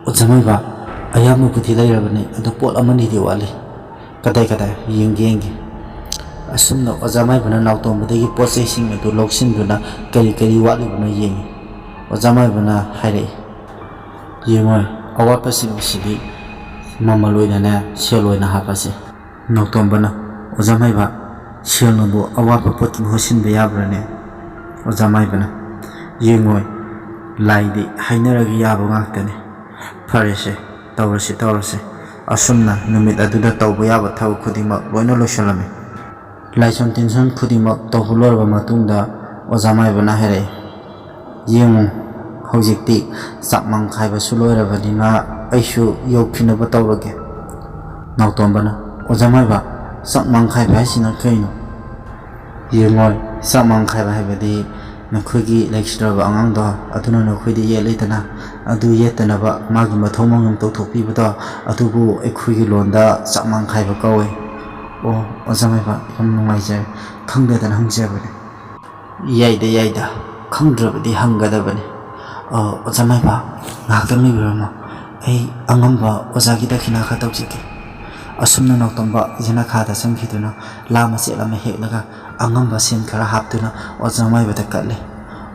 "ꯑꯣꯖꯥ ꯃꯥꯏꯕ, ꯑꯌꯥꯝꯕꯕꯨꯗꯤ ꯂꯩꯔꯕꯅꯤ, ꯑꯗꯣ ꯄꯣꯠ ꯑꯃꯅꯤꯗꯤ ꯋꯥꯠꯂꯤ꯫ ꯀꯗꯥꯏ ꯀꯗꯥꯏ? ꯌꯦꯡꯒꯦ, ꯌꯦꯡꯒꯦ꯫" ꯑꯁꯨꯝꯅ ꯑꯣꯖꯥ ꯃꯥꯏꯕꯅ ꯅꯥꯎꯇꯣꯝꯕꯗꯒꯤ ꯄꯣꯠ ꯆꯩꯁꯤꯡ ꯑꯗꯨ ꯂꯧꯁꯤꯟꯗꯨꯅ ꯀꯔꯤ ꯀꯔꯤ ꯋꯥꯠꯂꯤꯕꯅꯣ ꯌꯦꯡꯉꯤ꯫ ꯑꯣꯖꯥ ꯃꯥꯏꯕꯅ ꯍꯥꯏꯔꯛꯏ, "ꯌꯦꯡꯉꯣ, ꯑꯋꯥꯠꯄꯁꯤꯡ ꯑꯁꯤꯗꯤ ꯃꯃꯜ ꯑꯣꯏꯅꯅꯦ, ꯁꯦꯜ ꯑꯣꯏꯅ ꯍꯥꯞꯄꯁꯤ꯫" ꯅꯥꯎꯇꯣꯝꯕꯅ, "ꯑꯣꯖꯥ ꯃꯥꯏꯕ, ꯁꯦꯜꯅꯕꯨ ꯑꯋꯥꯠꯄ ꯄꯣꯠꯀꯤ ꯃꯍꯨꯠ ꯁꯤꯟꯕ ꯌꯥꯕ꯭ꯔꯥꯅꯦ?" ꯑꯣꯖꯥ ꯃꯥꯏꯕꯅ, "ꯌꯦꯡꯉꯣꯏ, ꯂꯥꯏꯗꯤ ꯍꯥꯏꯅꯔꯒ ꯌꯥꯕ ꯉꯥꯛꯇꯅꯤ꯫ ꯐꯔꯦꯁꯦ, ꯇꯧꯔꯁꯤ, ꯇꯧꯔꯁꯤ꯫" ꯑꯁꯨꯝꯅ ꯅꯨꯃꯤꯠ ꯑꯗꯨꯗ ꯇꯧꯕ ꯌꯥꯕ ꯊꯕꯛ ꯈꯨꯗꯤꯡꯃꯛ ꯂꯣꯏꯅ ꯂꯣꯏꯁꯤꯜꯂꯝꯃꯤ꯫ ꯂꯥꯏꯁꯣꯟ ꯇꯤꯟꯁꯣꯟ ꯈꯨꯗꯤꯡꯃꯛ ꯇꯧꯕ ꯂꯣꯏꯔꯕ ꯃꯇꯨꯡꯗ ꯑꯣꯖꯥ ꯃꯥꯏꯕꯅ ꯍꯥꯏꯔꯛꯏ, "ꯌꯦꯡꯉꯨ, ꯍꯧꯖꯤꯛꯇꯤ ꯆꯥꯛꯃꯥꯡ ꯈꯥꯏꯕꯁꯨ ꯂꯣꯏꯔꯕꯅꯤꯅ ꯑꯩꯁꯨ ꯌꯧꯈꯤꯅꯕ ꯇꯧꯔꯒꯦ꯫" ꯅꯥꯎꯇꯣꯝꯕꯅ, "ꯑꯣꯖꯥ ꯃꯥꯏꯕ, ꯆꯥꯛꯃꯥꯡ ꯈꯥꯏꯕ ꯍꯥꯏꯁꯤꯅ ꯀꯩꯅꯣ?" "ꯌꯦꯡꯉꯣꯏ, ꯆꯥꯛꯃꯥꯡ ꯈꯥꯏꯕ ꯍꯥꯏꯕꯗꯤ ꯅꯈꯣꯏꯒꯤ ꯂꯩꯈꯤꯗ꯭ꯔꯕ ꯑꯉꯥꯡꯗꯣ, ꯑꯗꯨꯅ ꯅꯈꯣꯏꯗ ꯌꯦꯠꯂꯤꯗꯅ, ꯑꯗꯨ ꯌꯦꯠꯇꯅꯕ ꯃꯥꯒꯤ ꯃꯊꯧ ꯃꯉꯝ ꯇꯧꯊꯣꯛꯄꯤꯕꯗꯣ, ꯑꯗꯨꯕꯨ ꯑꯩꯈꯣꯏꯒꯤ ꯂꯣꯟꯗ ꯆꯥꯛꯃꯥꯡ ꯈꯥꯏꯕ ꯀꯧꯋꯦ꯫" "ꯑꯣ, ꯑꯣꯖꯥ ꯃꯥꯏꯕ, ꯌꯥꯝ ꯅꯨꯡꯉꯥꯏꯖꯔꯦ, ꯈꯪꯗꯗꯅ ꯍꯪꯖꯕꯅꯦ꯫" "ꯌꯥꯏꯗ, ꯌꯥꯏꯗ, ꯈꯪꯗ꯭ꯔꯕꯗꯤ ꯍꯪꯒꯗꯕꯅꯤ꯫ ꯑ, ꯑꯣꯖꯥ ꯃꯥꯏꯕ, ꯉꯥꯏꯍꯥꯛꯇꯪ ꯂꯩꯕꯤꯔꯝꯃꯣ, ꯑꯩ ꯑꯉꯝꯕ ꯑꯣꯖꯥꯒꯤ ꯗꯈꯤꯅꯥ ꯈꯔ ꯇꯧꯖꯒꯦ꯫" ꯑꯁꯨꯝꯅ ꯅꯥꯎꯇꯣꯝꯕ ꯌꯦꯅꯈꯥꯗ ꯆꯪꯈꯤꯗꯨꯅ ꯂꯥ ꯃꯆꯦꯠ ꯑꯃ ꯍꯦꯛꯂꯒ ꯑꯉꯝꯕ ꯁꯦꯟ ꯈꯔ ꯍꯥꯞꯇꯨꯅ ꯑꯣꯖꯥ ꯃꯥꯏꯕꯗ ꯀꯠꯂꯦ꯫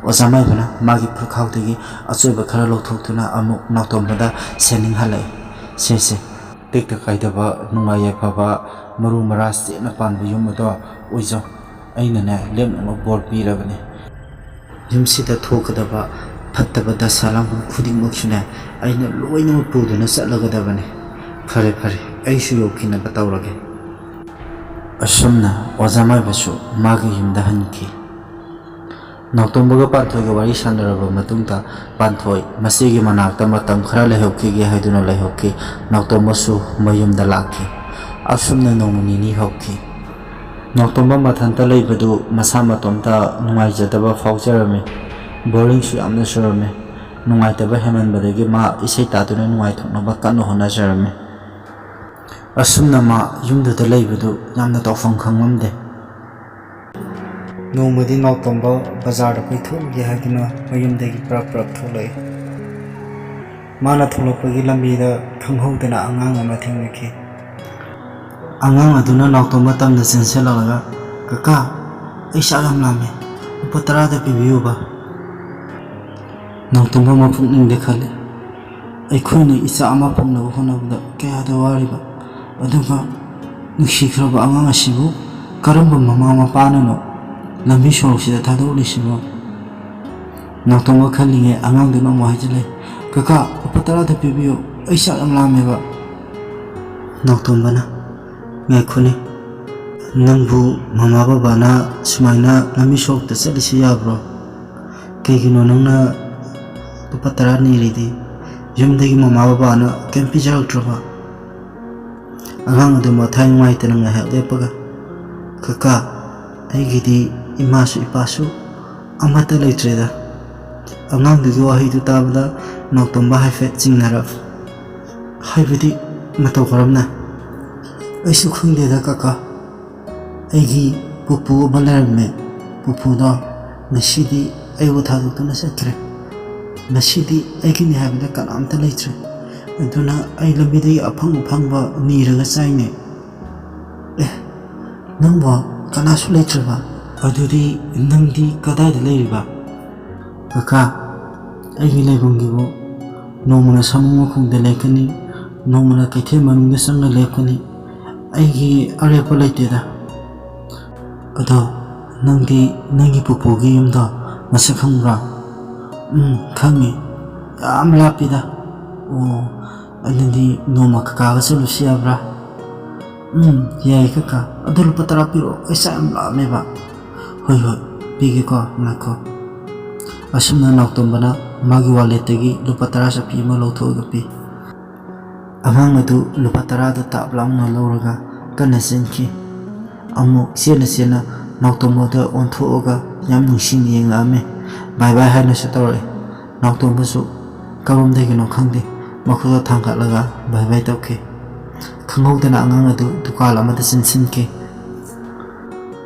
ꯑꯣꯖꯥ ꯃꯥꯏꯕꯅ ꯃꯥꯒꯤ ꯐꯨꯔꯈꯥꯎꯗꯒꯤ ꯑꯆꯣꯏꯕ ꯈꯔ ꯂꯧꯊꯣꯛꯇꯨꯅ ꯑꯃꯨꯛ ꯅꯥꯎꯇꯣꯝꯕꯗ ꯁꯦꯟꯅꯤꯡꯍꯜꯂꯛꯏ꯫ "ꯁꯦ, ꯁꯦ, ꯇꯦꯛꯇ ꯀꯥꯏꯗꯕ, ꯅꯨꯡꯉꯥꯏ ꯌꯥꯏꯐꯕ, ꯃꯔꯨ ꯃꯔꯥ ꯆꯦꯠꯅ ꯄꯥꯟꯕ ꯌꯨꯝ ꯑꯗꯣ ꯑꯣꯏꯖꯧ꯫ ꯑꯩꯅꯅꯦ, ꯂꯦꯝꯅꯃꯛ ꯕꯣꯔ ꯄꯤꯔꯕꯅꯦ꯫ ꯌꯨꯝꯁꯤꯗ ꯊꯣꯛꯀꯗꯕ ꯐꯠꯇꯕ ꯗꯁꯥ ꯂꯥꯡꯕꯟ ꯈꯨꯗꯤꯡꯃꯛꯁꯨꯅꯦ, ꯑꯩꯅ ꯂꯣꯏꯅꯃꯛ ꯄꯨꯗꯨꯅ ꯆꯠꯂꯒꯗꯕꯅꯦ꯫ ꯐꯔꯦ, ꯐꯔꯦ, ꯑꯩꯁꯨ ꯌꯧꯈꯤꯅꯕ ꯇꯧꯔꯒꯦ꯫" ꯑꯁꯨꯝꯅ ꯑꯣꯖꯥ ꯃꯥꯏꯕꯁꯨ ꯃꯥꯒꯤ ꯌꯨꯝꯗ ꯍꯟꯈꯤ꯫ ꯅꯥꯎꯇꯣꯝꯕꯒ ꯄꯥꯟꯊꯣꯏꯒ ꯋꯥꯔꯤ ꯁꯥꯟꯅꯔꯕ ꯃꯇꯨꯡꯗ, ꯄꯥꯟꯊꯣꯏ ꯃꯆꯦꯒꯤ ꯃꯅꯥꯛꯇ ꯃꯇꯝ ꯈꯔ ꯂꯩꯍꯧꯈꯤꯒꯦ ꯍꯥꯏꯗꯨꯅ ꯂꯩꯍꯧꯈꯤ꯫ ꯅꯥꯎꯇꯣꯝꯕꯁꯨ ꯃꯌꯨꯝꯗ ꯂꯥꯛꯈꯤ꯫ ꯑꯁꯨꯝꯅ ꯅꯣꯡꯃ ꯅꯤꯅꯤ ꯍꯧꯈꯤ꯫ ꯅꯥꯎꯇꯣꯝꯕ ꯃꯊꯟꯇ ꯂꯩꯕꯗꯨ ꯃꯁꯥ ꯃꯇꯣꯝꯇ ꯅꯨꯡꯉꯥꯏꯖꯗꯕ ꯐꯥꯎꯖꯔꯝꯃꯤ꯫ ꯕꯣꯔꯤꯡꯁꯨ ꯌꯥꯝꯅ ꯆꯨꯔꯝꯃꯤ꯫ ꯅꯨꯡꯉꯥꯏꯇꯕ ꯍꯦꯟꯃꯟꯕꯗꯒꯤ ꯃꯥ ꯏꯁꯩ ꯇꯥꯗꯨꯅ ꯅꯨꯡꯉꯥꯏꯊꯣꯛꯅꯕ ꯀꯟꯅ ꯍꯣꯠꯅꯖꯔꯝꯃꯤ꯫ ꯑꯁꯨꯝꯅ ꯃꯥ ꯌꯨꯝꯗꯨꯗ ꯂꯩꯕꯗꯨ ꯌꯥꯝꯅ ꯇꯧꯐꯝ ꯈꯪꯂꯝꯗꯦ꯫ ꯅꯣꯡꯃꯗꯤ ꯅꯥꯎꯇꯣꯝꯕ ꯕꯖꯥꯔꯗ ꯀꯣꯏꯊꯣꯛꯎꯒꯦ ꯍꯥꯏꯗꯨꯅ ꯃꯌꯨꯝꯗꯒꯤ ꯄ꯭ꯔꯞ ꯄ꯭ꯔꯞ ꯊꯣꯛꯂꯛꯏ꯫ ꯃꯥꯅ ꯊꯣꯛꯂꯛꯄꯒꯤ ꯂꯝꯕꯤꯗ ꯈꯪꯍꯧꯗꯅ ꯑꯉꯥꯡ ꯑꯃ ꯊꯦꯡꯅꯈꯤ꯫ ꯑꯉꯥꯡ ꯑꯗꯨꯅ ꯅꯥꯎꯇꯣꯝꯕ ꯇꯝꯅ ꯆꯦꯟꯁꯤꯜꯂꯛꯂꯒ, "ꯀꯀꯥ, ꯑꯩ ꯆꯥꯛ ꯌꯥꯝ ꯂꯥꯝꯃꯦ, ꯂꯨꯄꯥ ꯇꯔꯥꯗ ꯄꯤꯕꯤꯌꯨꯕ꯫" ꯅꯥꯎꯇꯣꯝꯕ ꯃꯄꯨꯛꯅꯤꯡꯗ ꯈꯜꯂꯤ, "ꯑꯩꯈꯣꯏꯅ ꯏꯆꯥ ꯑꯃ ꯐꯪꯅꯕ ꯍꯣꯠꯅꯕꯗ ꯀꯌꯥꯗ ꯋꯥꯔꯤꯕ, ꯑꯗꯨꯒ ꯅꯨꯡꯁꯤꯈ꯭ꯔꯕ ꯑꯉꯥꯡ ꯑꯁꯤꯕꯨ ꯀꯔꯝꯕ ꯃꯃꯥ ꯃꯄꯥꯅꯅꯣ ꯂꯝꯕꯤ ꯁꯣꯔꯣꯛꯁꯤꯗ ꯊꯥꯗꯣꯛꯂꯤꯁꯤꯕꯣ?" ꯅꯥꯎꯇꯣꯝꯕ ꯈꯜꯂꯤꯉꯩ ꯑꯉꯥꯡꯗꯨꯅ ꯑꯃꯨꯛ ꯍꯥꯏꯖꯤꯜꯂꯦ, "ꯀꯀꯥ, ꯂꯨꯄꯥ ꯇꯔꯥꯗ ꯄꯤꯕꯤꯌꯨ, ꯑꯩ ꯆꯥꯛ ꯌꯥꯝ ꯂꯥꯝꯃꯦꯕ꯫" ꯅꯥꯎꯇꯣꯝꯕꯅ, "ꯉꯥꯏꯈꯣꯅꯦ, ꯅꯪꯕꯨ ꯃꯃꯥ ꯕꯕꯥꯅ ꯁꯨꯃꯥꯏꯅ ꯂꯝꯕꯤ ꯁꯣꯔꯣꯛꯇ ꯆꯠꯂꯤꯁꯤ ꯌꯥꯕ꯭ꯔꯣ? ꯀꯩꯒꯤꯅꯣ ꯅꯪꯅ ꯂꯨꯄꯥ ꯇꯔꯥ ꯅꯤꯔꯤꯗꯤ? ꯌꯨꯝꯗꯒꯤ ꯃꯃꯥ ꯕꯕꯥꯅ ꯀꯩꯝ ꯄꯤꯖꯔꯛꯇ꯭ꯔꯕ?" ꯑꯉꯥꯡ ꯑꯗꯨ ꯃꯊꯥꯏ ꯅꯨꯡꯉꯥꯏꯇꯅ ꯉꯥꯏꯍꯥꯛ ꯂꯦꯞꯄꯒ, "ꯀꯀꯥ, ꯑꯩꯒꯤꯗꯤ ꯏꯃꯥꯁꯨ ꯏꯄꯥꯁꯨ ꯑꯃꯠꯇ ꯂꯩꯇ꯭ꯔꯦꯗ꯫" ꯑꯉꯥꯡꯗꯨꯒꯤ ꯋꯥꯍꯩꯗꯨ ꯇꯥꯕꯗ ꯅꯥꯎꯇꯣꯝꯕ ꯍꯥꯏꯐꯦꯠ ꯆꯤꯡꯅꯔꯞ, ꯍꯥꯏꯕꯗꯤ ꯃꯇꯧ ꯀꯔꯝꯅ? "ꯑꯩꯁꯨ ꯈꯪꯗꯦꯗ ꯀꯀꯥ, ꯑꯩꯒꯤ ꯄꯨꯄꯨ ꯑꯃ ꯂꯩꯔꯝꯃꯦ꯫ ꯄꯨꯄꯨꯗꯣ ꯉꯁꯤꯗꯤ ꯑꯩꯕꯨ ꯊꯥꯗꯣꯛꯇꯨꯅ ꯆꯠꯈ꯭ꯔꯦ꯫ ꯉꯁꯤꯗꯤ ꯑꯩꯒꯤꯅꯤ ꯍꯥꯏꯕꯗ ꯀꯅꯥꯝꯇ ꯂꯩꯇ꯭ꯔꯦ꯫ ꯑꯗꯨꯅ ꯑꯩ ꯂꯝꯕꯤꯗꯒꯤ ꯑꯐꯪ ꯑꯐꯪꯕ ꯅꯤꯔꯒ ꯆꯥꯏꯅꯦ꯫" "ꯑꯦ, ꯅꯪꯕꯣ ꯀꯅꯥꯁꯨ ꯂꯩꯇ꯭ꯔꯕ? ꯑꯗꯨꯗꯤ ꯅꯪꯗꯤ ꯀꯗꯥꯏꯗ ꯂꯩꯔꯤꯕ?" "ꯀꯀꯥ, ꯑꯩꯒꯤ ꯂꯩꯐꯝꯒꯤꯕꯨ ꯅꯣꯡꯃꯅ ꯁꯥꯃꯨ ꯃꯈꯣꯡꯗ ꯂꯦꯞꯀꯅꯤ, ꯅꯣꯡꯃꯅ ꯀꯩꯊꯦꯜ ꯃꯅꯨꯡꯗ ꯆꯪꯉ ꯂꯦꯞꯀꯅꯤ꯫ ꯑꯩꯒꯤ ꯑꯔꯦꯞꯄ ꯂꯩꯇꯦꯗ꯫" "ꯑꯗꯣ ꯅꯪꯗꯤ ꯅꯪꯒꯤ ꯄꯨꯄꯨꯒꯤ ꯌꯨꯝꯗꯣ ꯃꯁꯛ ꯈꯪꯕ꯭ꯔꯥ?" "ꯎꯝ, ꯈꯪꯉꯤ꯫ ꯌꯥꯝ ꯂꯥꯞꯄꯤꯗ꯫" "ꯑꯣ, ꯑꯗꯨꯗꯤ ꯅꯣꯡꯃ ꯀꯀꯥꯒ ꯆꯠꯂꯨꯁꯤ ꯌꯥꯕ꯭ꯔꯥ?" "ꯎꯝ, ꯌꯥꯏ ꯀꯀꯥ꯫ ꯑꯗꯨ ꯂꯨꯄꯥ ꯇꯔꯥ ꯄꯤꯔꯛꯑꯣ, ꯑꯩ ꯆꯥꯛ ꯌꯥꯝ ꯂꯥꯝꯃꯦꯕ꯫" "ꯍꯣꯏ, ꯍꯣꯏ, ꯄꯤꯒꯦꯀꯣ, ꯉꯥꯏꯈꯣ꯫" ꯑꯁꯨꯝꯅ ꯅꯥꯎꯇꯣꯝꯕꯅ ꯃꯥꯒꯤ ꯋꯥꯂꯦꯠꯇꯒꯤ ꯂꯨꯄꯥ ꯇꯔꯥ ꯆꯠꯄꯤ ꯑꯃ ꯂꯧꯊꯣꯛꯑꯒ ꯄꯤ꯫ ꯑꯉꯥꯡ ꯑꯗꯨ ꯂꯨꯄꯥ ꯇꯔꯥꯗꯨ ꯇꯥꯞ ꯂꯥꯎꯅ ꯂꯧꯔꯒ ꯀꯟꯅ ꯆꯦꯟꯈꯤ꯫ ꯑꯃꯨꯛ ꯆꯦꯟꯅ ꯆꯦꯟꯅ ꯅꯥꯎꯇꯣꯝꯕꯗ ꯑꯣꯟꯊꯣꯛꯑꯒ ꯌꯥꯝ ꯅꯨꯡꯁꯤꯅ ꯌꯦꯡꯂꯛꯑꯝꯃꯤ꯫ "ꯕꯥꯏ ꯕꯥꯏ" ꯍꯥꯏꯅꯁꯨ ꯇꯧꯔꯛꯏ꯫ ꯅꯥꯎꯇꯣꯝꯕꯁꯨ ꯀꯔꯣꯝꯗꯒꯤꯅꯣ ꯈꯪꯗꯦ, ꯃꯈꯨꯠꯇ ꯊꯥꯡꯒꯠꯂꯒ ꯕꯥꯏ ꯕꯥꯏ ꯇꯧꯈꯤ꯫ ꯈꯪꯍꯧꯗꯅ ꯑꯉꯥꯡ ꯑꯗꯨ ꯗꯨꯀꯥꯟ ꯑꯃꯗ ꯆꯦꯟꯁꯤꯟꯈꯤ꯫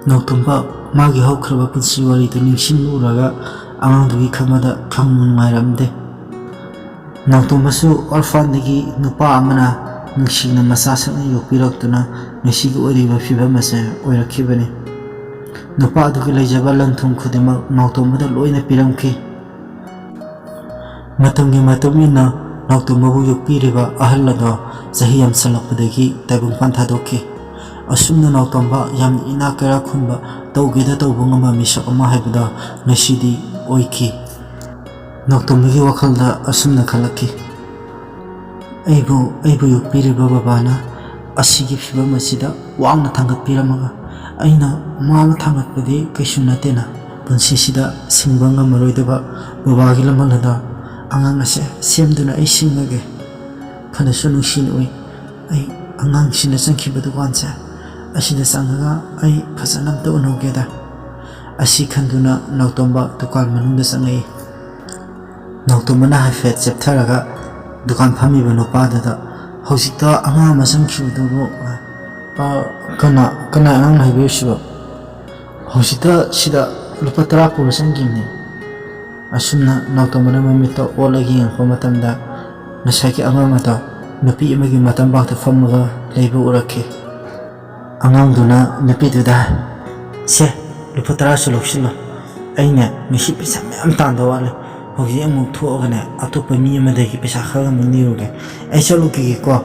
"ꯅꯥꯎꯇꯣꯝꯕ, ꯃꯥꯒꯤ ꯍꯧꯈ꯭ꯔꯕ ꯄꯨꯟꯁꯤ ꯋꯥꯔꯤꯗꯨ ꯅꯤꯡꯁꯤꯡꯂꯨꯔꯒ ꯑꯉꯥꯡꯗꯨꯒꯤ ꯈꯟꯕꯗ ꯈꯪ ꯅꯨꯡꯉꯥꯏꯔꯝꯗꯦ꯫ ꯅꯥꯎꯇꯣꯝꯕꯁꯨ orphanꯗꯒꯤ ꯅꯨꯄꯥ ꯑꯃꯅ ꯅꯨꯡꯁꯤꯅ ꯃꯆꯥ ꯁꯛꯅ ꯌꯣꯛꯄꯤꯔꯛꯇꯨꯅ ꯉꯁꯤꯒꯤ ꯑꯣꯏꯔꯤꯕ ꯐꯤꯕꯝ ꯑꯁꯦ ꯑꯣꯏꯔꯛꯈꯤꯕꯅꯤ꯫ ꯅꯨꯄꯥ ꯑꯗꯨꯒꯤ ꯂꯩꯖꯕ ꯂꯟ ꯊꯨꯝ ꯈꯨꯗꯤꯡꯃꯛ ꯅꯥꯎꯇꯣꯝꯕꯗ ꯂꯣꯏꯅ ꯄꯤꯔꯝꯈꯤ꯫ ꯃꯇꯝꯒꯤ ꯃꯇꯨꯡ ꯏꯟꯅ ꯅꯥꯎꯇꯣꯝꯕꯕꯨ ꯌꯣꯛꯄꯤꯔꯤꯕ ꯑꯍꯜ ꯑꯗꯣ ꯆꯍꯤ ꯌꯥꯝꯁꯜꯂꯛꯄꯗꯒꯤ ꯇꯥꯏꯕꯪꯄꯥꯟ ꯊꯥꯗꯣꯛꯈꯤ꯫ ꯑꯁꯨꯝꯅ ꯅꯥꯎꯇꯣꯝꯕ ꯌꯥꯝꯅ ꯏꯅꯥꯛ ꯀꯩꯔꯥꯛ ꯈꯨꯟꯕ, ꯇꯧꯒꯦꯗ ꯇꯧꯕ ꯉꯝꯕ ꯃꯤꯁꯛ ꯑꯃ ꯍꯥꯏꯕꯗꯣ ꯉꯁꯤꯗꯤ ꯑꯣꯏꯈꯤ꯫ ꯅꯥꯎꯇꯣꯝꯕꯒꯤ ꯋꯥꯈꯜꯗ ꯑꯁꯨꯝꯅ ꯈꯜꯂꯛꯈꯤ, "ꯑꯩꯕꯨ, ꯑꯩꯕꯨ ꯌꯣꯛꯄꯤꯔꯤꯕ ꯕꯕꯥꯅ ꯑꯁꯤꯒꯤ ꯐꯤꯕꯝ ꯑꯁꯤꯗ ꯋꯥꯡꯅ ꯊꯥꯡꯒꯠꯄꯤꯔꯝꯃꯒ ꯑꯩꯅ ꯃꯥꯅ ꯊꯥꯡꯒꯠꯄꯗꯤ ꯀꯩꯁꯨ ꯅꯠꯇꯦꯅ, ꯄꯨꯟꯁꯤꯁꯤꯗ ꯁꯤꯡꯕ ꯉꯝꯃꯔꯣꯏꯗꯕ ꯕꯕꯥꯒꯤ ꯂꯃꯟ ꯑꯗꯣ ꯑꯉꯥꯡ ꯑꯁꯦ ꯁꯦꯝꯗꯨꯅ ꯑꯩ ꯁꯤꯡꯉꯒꯦ꯫ ꯐꯅꯁꯨ ꯅꯨꯡꯁꯤꯅ ꯎꯏ꯫ ꯑꯩ ꯑꯉꯥꯡꯁꯤꯅ ꯆꯪꯈꯤꯕ ꯗꯨꯀꯥꯟꯁꯦ ꯑꯁꯤꯗ ꯆꯪꯉꯒ ꯑꯩ ꯐꯖꯅ ꯑꯝꯇ ꯎꯅꯧꯒꯦꯗ꯫" ꯑꯁꯤ ꯈꯟꯗꯨꯅ ꯅꯥꯎꯇꯣꯝꯕ ꯗꯨꯀꯥꯟ ꯃꯅꯨꯡꯗ ꯆꯪꯂꯛꯏ꯫ ꯅꯥꯎꯇꯣꯝꯕꯅ ꯍꯥꯏꯐꯦꯠ ꯆꯦꯞꯊꯔꯒ ꯗꯨꯀꯥꯟ ꯐꯝꯃꯤꯕ ꯅꯨꯄꯥꯗꯨꯗ, "ꯍꯧꯖꯤꯛꯇ ꯑꯉꯥꯡ ꯑꯃ ꯆꯪꯈꯤꯕꯗꯨꯕꯨ, ꯑ, ꯀꯅꯥ, ꯀꯅꯥ ꯑꯉꯥꯡꯅꯣ ꯍꯥꯏꯕꯤꯔꯤꯁꯤꯕꯣ?" "ꯍꯧꯖꯤꯛꯇ ꯁꯤꯗ ꯂꯨꯄꯥ ꯇꯔꯥ ꯄꯨꯔ ꯆꯪꯈꯤꯕꯅꯤ꯫" ꯑꯁꯨꯝꯅ ꯅꯥꯎꯇꯣꯝꯕꯅ ꯃꯃꯤꯠꯇ ꯑꯣꯜꯂꯒ ꯌꯦꯡꯉꯛꯄ ꯃꯇꯝꯗ, ꯉꯁꯥꯏꯒꯤ ꯑꯉꯥꯡ ꯑꯗꯣ ꯅꯨꯄꯤ ꯑꯃꯒꯤ ꯃꯇꯝꯕꯥꯛꯇ ꯐꯝꯃꯒ ꯂꯩꯕ ꯎꯔꯛꯈꯤ꯫ ꯑꯉꯥꯡꯗꯨꯅ ꯅꯨꯄꯤꯗꯨꯗ, "ꯁꯦ, ꯂꯨꯄꯥ ꯇꯔꯥꯁꯨ ꯂꯧꯁꯤꯜꯂꯣ꯫ ꯑꯩꯅꯦ ꯉꯁꯤ ꯄꯩꯁꯥ ꯃꯌꯥꯝ ꯇꯥꯟꯗꯧ ꯋꯥꯠꯂꯦ꯫ ꯍꯧꯖꯤꯛ ꯑꯃꯨꯛ ꯊꯣꯛꯑꯒꯅꯦ ꯑꯇꯣꯞꯄ ꯃꯤ ꯑꯃꯗꯒꯤ ꯄꯩꯁꯥ ꯈꯔ ꯑꯃꯨꯛ ꯅꯤꯔꯨꯒꯦ꯫ ꯑꯩ ꯆꯠꯂꯨꯈꯤꯒꯦꯀꯣ꯫"